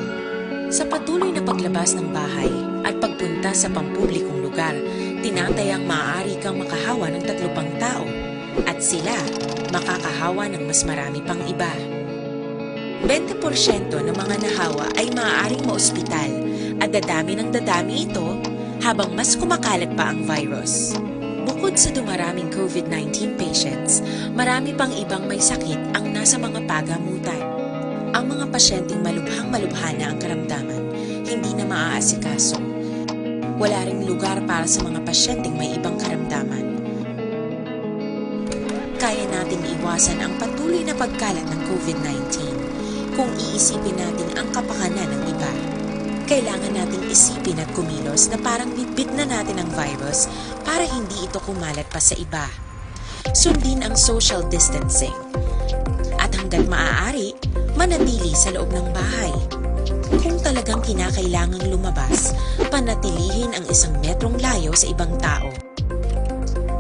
Sa patuloy na paglabas ng bahay at pagpunta sa pampublikong lugar, tinatayang maaari kang makahawa ng tatlo pang tao at sila makakahawa ng mas marami pang iba. Bente porsyento ng mga nahawa ay maaaring maospital at dadami ng dadami ito habang mas kumakalat pa ang virus. Bukod sa dumaraming COVID nineteen patients, marami pang ibang may sakit ang nasa mga pagamutan. Ang mga pasyenteng malubhang malubha na ang karamdaman, hindi na maaasikaso. Wala ring lugar para sa mga pasyenteng may ibang karamdaman. Kaya nating iwasan ang patuloy na pagkalat ng COVID nineteen kung iisipin natin ang kapakanan ng iba. Kailangan nating isipin at kumilos na parang bitbit na natin ang virus para hindi ito kumalat pa sa iba. Sundin ang social distancing. At hanggat maaari, manatili sa loob ng bahay. Kung talagang kinakailangang lumabas, panatilihin ang isang metrong layo sa ibang tao.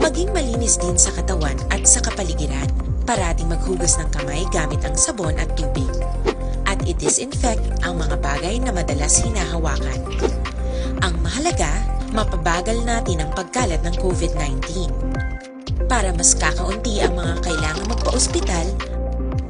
Maging malinis din sa katawan at sa kapaligiran. Parating maghugas ng kamay gamit ang sabon at tubig. At i-disinfect ang mga bagay na madalas hinahawakan. Ang mahalaga, mapabagal natin ang pagkalat ng COVID nineteen. Para mas kakaunti ang mga kailangan magpa-ospital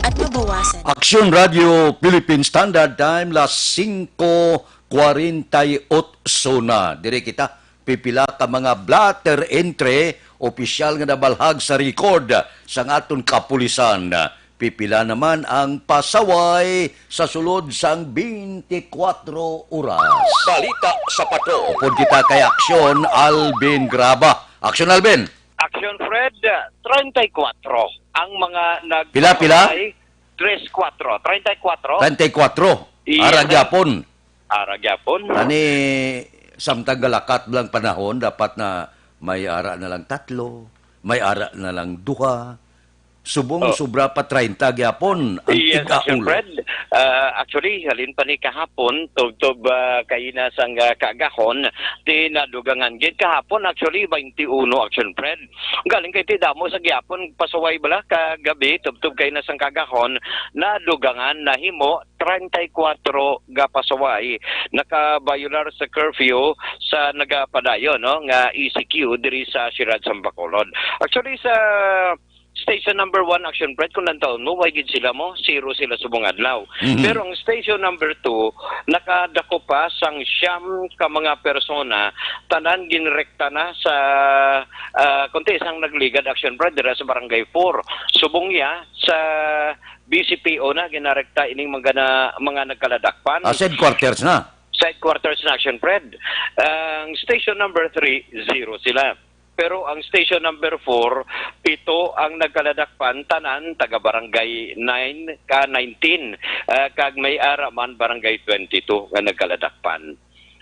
at mabawasan. Aksyon Radio Philippine Standard Time, las singko kwarenta y otso na. Diri kita, pipila ka mga blotter entry, opisyal nga nabalhag sa record sang aton kapulisan. Pipila naman ang pasaway sa sulod sang twenty-four oras. Balita sa Patrol. Upod kita kay Aksyon, Alvin Graba. Aksyon, Alvin. Action Fred, treinta y cuatro ang mga nag- Pila, pila? Tres, kuwatro. Treinta y cuatro. Treinta y cuatro. Yes, Ara sir. Gyapon. Ara gyapon. Ani, samtang galakat lang panahon, dapat na may ara na lang tatlo, may ara na lang duha. Subong Oh. sobra pa treinta gyapon ang Yes, Action tig-aulo. Fred. Ah, actually, halin pa ni kahapon, tubtob, ah, kaina sang, ah, kaagahon, di nadugangan gid kahapon, actually, twenty-one, Action Fred. Galing kay ti damo sa gyapon, pasaway bala, kagabi, tubtob kaina sang kaagahon, nadugangan, nahimo, treinta y cuatro ga pasaway, naka-violar sa curfew sa nagapadayon, no, nga E C Q diri sa siyudad sa Bacolod. Actually, sa station number one, Action Fred, kung nantawon mo, way gid sila mo, zero sila subong adlaw. Mhm. Pero ang station number two, nakadako pa sang siyam ka mga persona, tanan ginrekta na sa, ah, kunti sang nagligad, Action Fred, dira sa Barangay four. Subong ya sa B C P O na ginarekta ining mga na, mga nagkaladakpan. Ah, sa headquarters na? Sa headquarters na, Action Fred. Ang station number three, zero sila. Pero ang station number four, pito ang nagkaladakpan, tanan taga Barangay nine ka nineteen, ah, kag may ara man Barangay twenty-two nga nagkaladakpan.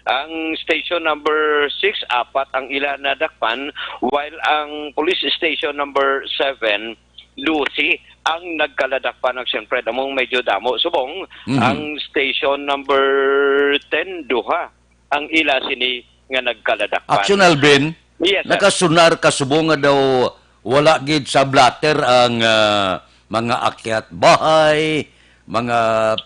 Ang station number six, apat ang ila nadakpan, while ang police station number seven, dose ang nagkaladakpan, Action Fred, among medyo damo. Subong, Mhm. ang station number ten, duha ang ila sini nga nagkaladakpan. Action Alvin, Yes, sir. nakasunar ka subong nga daw wala gid sa blotter ang, ah, mga akyat bahay, mga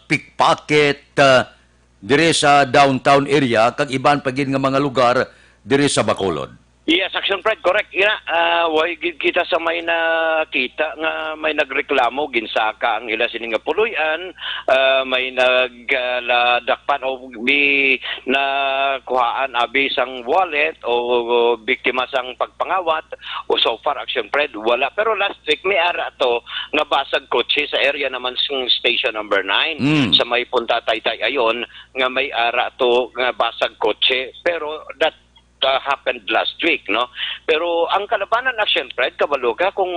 pickpocket, ah, dire sa downtown area, kag iban pa gid nga mga lugar dire sa Bacolod. Yes, Action Fred, correct. Ina, ah, way gid kita sa may nakita nga may nagreklamo, ginsaka ang ila sini nga puloy-an, ah, may nagladakpan o bi-, nakuhaan abi sang wallet o biktima sang pagpangawat. O so far, Action Fred, wala. Pero last week, may ara to nga basag kotse sa area naman sang station number nine, Mm. sa may Punta Taytay Ayon, nga may ara to nga basag kotse. Pero that, uh, happened last week, no? Pero ang kalabanan, Action Fred, kabalo ka kung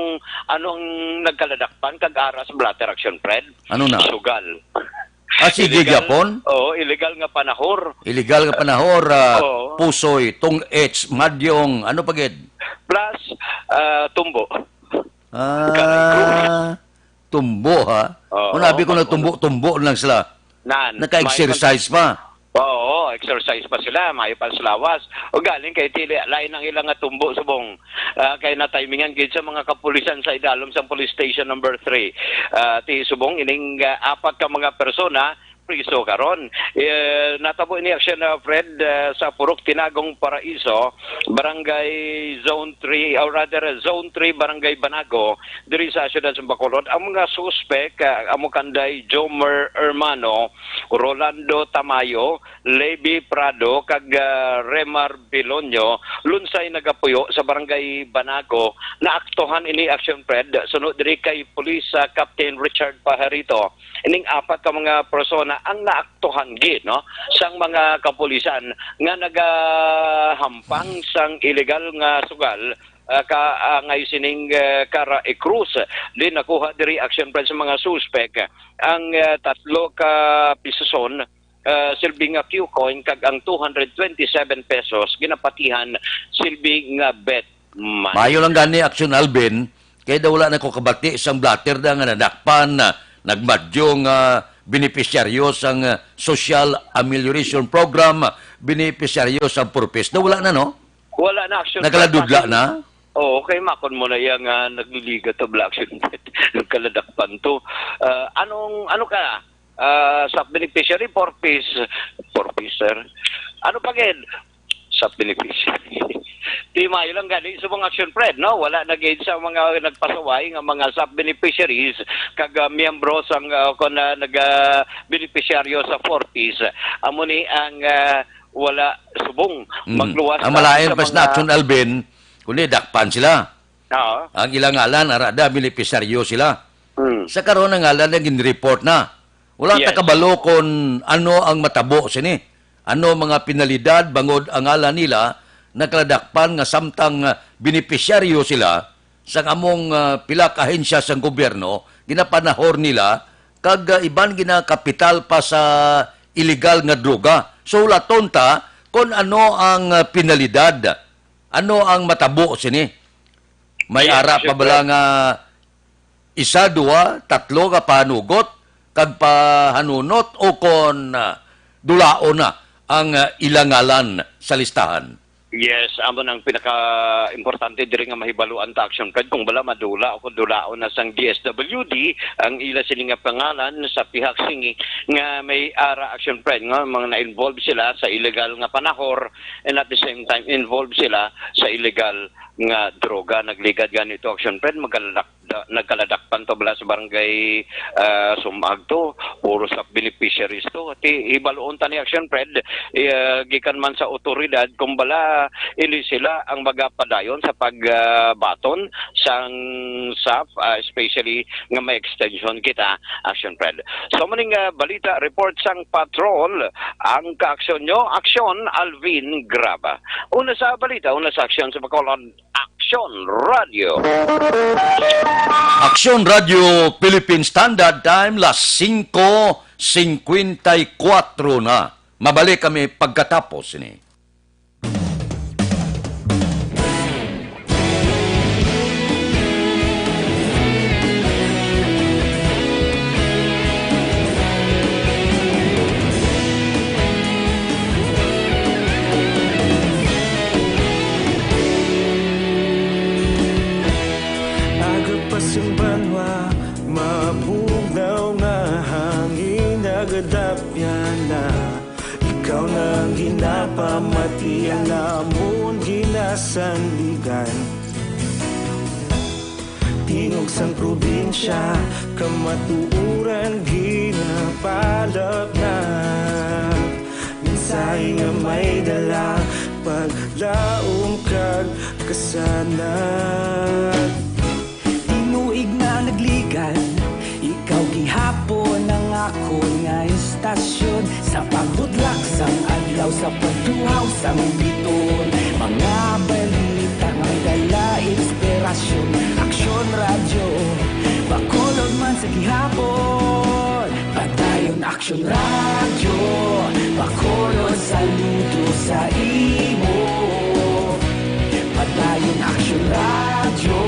ano ang nagkaladakpan kag ara sa blotter, Action Fred? Ano na? Sugal. Ah, sige, Illegal, gyapon? Oo, illegal nga panahor. Illegal nga panahor, ah, Oo. Pusoy, Tong H, Madyong, ano pa gid? Plus, ah, Tumbo. Ah, Tumbo, ha? Oo, Kung abi ko na Tumbo, Tumbo lang sila. Nan, Naka-exercise pa. Oo, exercise pa sila, maayo pa sa lawas. O galing kay tili, lain ang ilang nga tumbo, subong. Ah, kay natimingan gid sa mga kapulisan sa idalom sang police station number three. Ah, ti subong ining, ah, apat ka mga persona priso karon. Eh, natabo ini, Action, ah, Fred, ah, sa Purok Tinagong Paraiso, Barangay Zone three, or rather, Zone three, Barangay Banago, diri sa siyudad sa Bacolod. Ang mga suspek, ah, amo kanday Jomer Hermano, Rolando Tamayo, Levi Prado, kag, ah, Remar Bilonyo, lunsay nagapuyo sa Barangay Banago. Naaktuhan ini, Action Fred, sunod diri kay Police, ah, Captain Richard Pajarito. Ining apat ka mga persona ang naaktuhan gid, no, sang mga kapulisan nga nagahampang sang illegal nga sugal, ah, ka, ah, ngay sining, ah, Cara e Cruz. Din nakuha diri, Action Fred, sa mga suspek ang, ah, tatlo ka pisoson, ah, silbi nga Q coin, kag ang two hundred twenty-seven pesos ginapatihan silbi nga bet money. Maayo lang gani, Action Alvin, kay daw wala na ko kabati sang blotter da nga nadakpan, ah, nagmadyo nga benepisyaryo sang, ah, Social Amelioration Program, benepisyaryo sang Purpose. Daw wala na, no? Wala na, Action Fred. Nakaladudla na? Oo, kay makon mo na iya nga nagliligat ta bala, Action Fred. Nagkaladakpan to. Ah, anong, ano ka? Ah, sa beneficiary, Purpose. Purpose, sir. Ano pa gid? Sa beneficiary. Di maayo lang gani sa mga, Action Fred, no? Wala na gid sa mga nagpasaway nga mga sub-beneficiaries kag, ah, miyembro sang, ah, kon, ah, nag, ah, benepisyaryo sa Fortis. Amo ni ang, ah, wala subong. Mm. Magluwas Ang ta malain sa pas na mga Action Alvin, kundi dakpan sila. Oo. Ang ilang ngalan, ara da, benepisyaryo sila. Mm. Sa karon, ang ngalan na gin-report na. Wala ta Yes. kabalo kon ano ang matabo sini. Ano mga penalidad bangod ang ngalan nila nakaladakpan nga samtang, ah, benepisyaryo sila sang among, ah, pila ka ahensya sang gobyerno, ginapanahor nila, kag, ah, iban ginakapital pa sa illegal nga droga. So, hulaton ta kon ano ang, ah, penalidad, ano ang matabo sini. May Yes, ara pa siyempre. bala nga isa, duha, tatlo ka panugot kag pahanunot, o kon, ah, dulaon na ang, ah, ilang ngalan sa listahan? Yes, amo nang pinaka-importante diri nga mahibaluan ta, Action Fred, kung bala madula o kung dulaon na sang D S W D ang ila sini nga pangalan sa pihak sini nga may ara, Action Fred, nga mga na-involve sila sa illegal nga panahor, and at the same time involved sila sa illegal nga droga. Nagligad gani to, Action Fred, magkaladak-, da-, nagkaladakpan to bala sa barangay, ah, Sumag to, puro sa beneficiaries to. Ti, hibaluon ta ni, Action Fred, eh, gikan man sa otoridad, kung bala, ini sila ang magapadayon sa pag, ah, baton sang sap, ah, especially nga may extension kita, Action Fred. So, muning, ah, balita report sang patrol, ang kaaksyon nyo, Aksyon Alvin Graba. Una sa balita, una sa aksyon sa Bacolod, Aksyon Radio. Aksyon Radio Philippine Standard Time, las singko singkwenta y kuwatro na. Mabalik kami pagkatapos ni. Ikaw nang ginapamati ang amon ginasandigan. Tingog sang probinsya, kamatuoran ginapalapnag. Mensahe nga may dala, paglaom kag kasanag. Tinuig na nagligad, ikaw gihapon ang akon nga istasyon. Sa pagbutlak sang adlaw, sa pagtuhaw sang bituon, mga balita nga may dala inspirasyon. Aksyon Radyo, Bacolod man sa gihapon. Padayon Aksyon Radyo, Bacolod, saludo sa imo. Padayon Aksyon Radyo,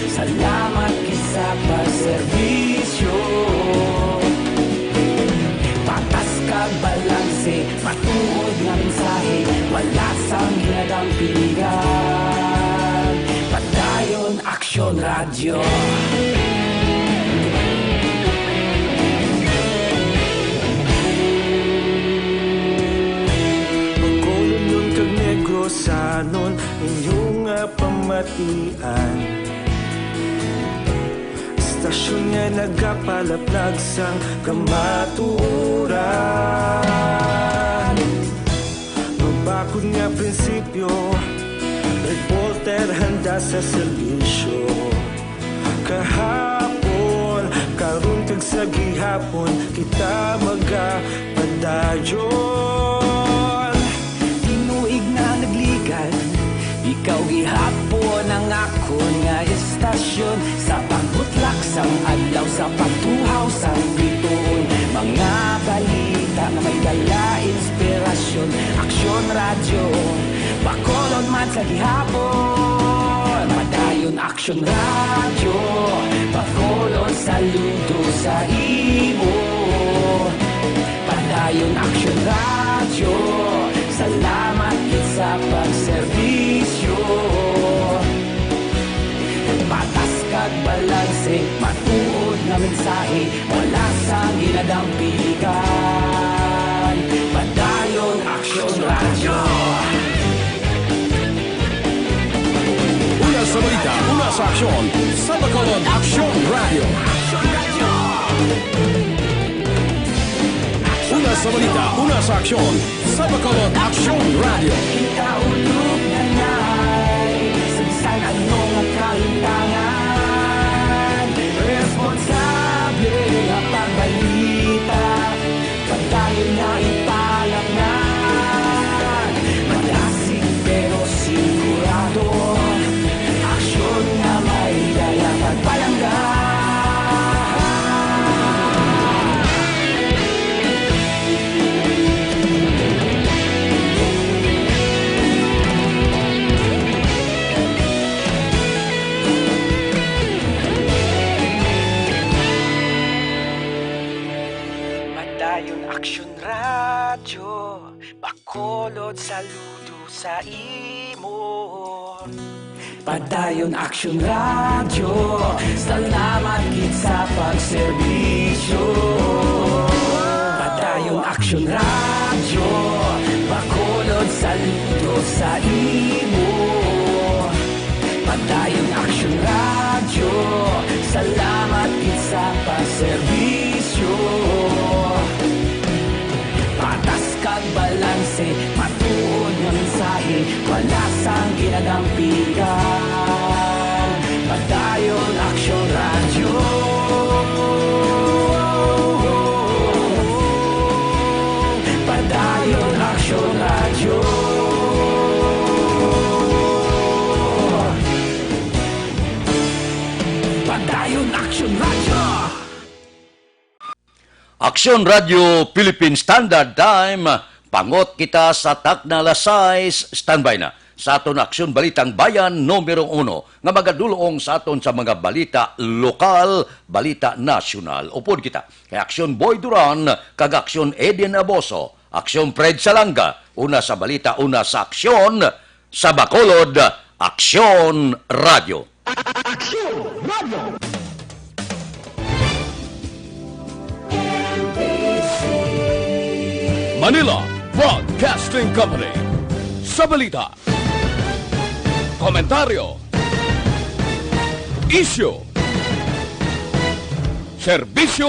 salamat gid sa pagserbisyo. Patas kag balanse, matuod nga mensahe, wala sang ginadampigan. Padayon Aksyon Radyo. Bacolodnon kag Negrosanon, inyo nga pamatian. Istasyon nga nagapalapnag sang kamatuoran. Mabakod nga prinsipyo, reporter handa sa serbisyo. Kahapon, karon, kag sa gihapon, kita magapadayon. Tinuig na nagligad, ikaw gihapon ang akon nga istasyon. Sa pagbutlak sang adlaw, sa pagtuhaw sang bituon, mga balita nga may dala inspirasyon. Aksyon Radyo, Bacolod man sa gihapon. Padayon Aksyon Radyo, Bacolod, saludo sa imo. Padayon Aksyon Radyo, salamat gid sa pagserbisyo. Patas kag balanse, matuod nga mensahe, wala sang ginadampigan. Padayon Aksyon Radyo. Una sa balita, una sa aksyon, sa Bacolod Aksyon Radyo. Una sa balita, una sa aksyon, sa Bacolod Aksyon Radyo. Kita ulog na nay, sa bisan ano nga kahintangan, responsable nga pagbalita. Padayon nga ipalapngan, madasig pero sigurado, aksyon nga may dala pagpalangga. Padayon Aksyon Radyo, Bacolod, saludo sa imo. Padayon Aksyon Radyo, salamat gid sa pagserbisyo. Padayon Aksyon Radyo, Bacolod, saludo sa imo. Padayon Aksyon Radyo, salamat gid sa pagserbisyo. Patas kag balanse, matuod nga mensahe, wala sang ginadampigan. Padayon Aksyon Radyo. Padayon Aksyon Radyo. Padayon Aksyon Radyo. Aksyon Radyo Philippine Standard Time, pangot kita sa takna alas sais, standby na sa aton Aksyon Balitang Bayan numero uno nga magadulong sa aton sa mga balita lokal, balita nasyonal. Upod kita kay Aksyon Boy Duran kag Aksyon Eden Aboso, Aksyon Fred Salanga, una sa balita, una sa aksyon, sa Bacolod, Aksyon Radyo. Aksyon Radyo. Manila, Broadcasting Company. Sa balita, komentaryo, isyu, serbisyo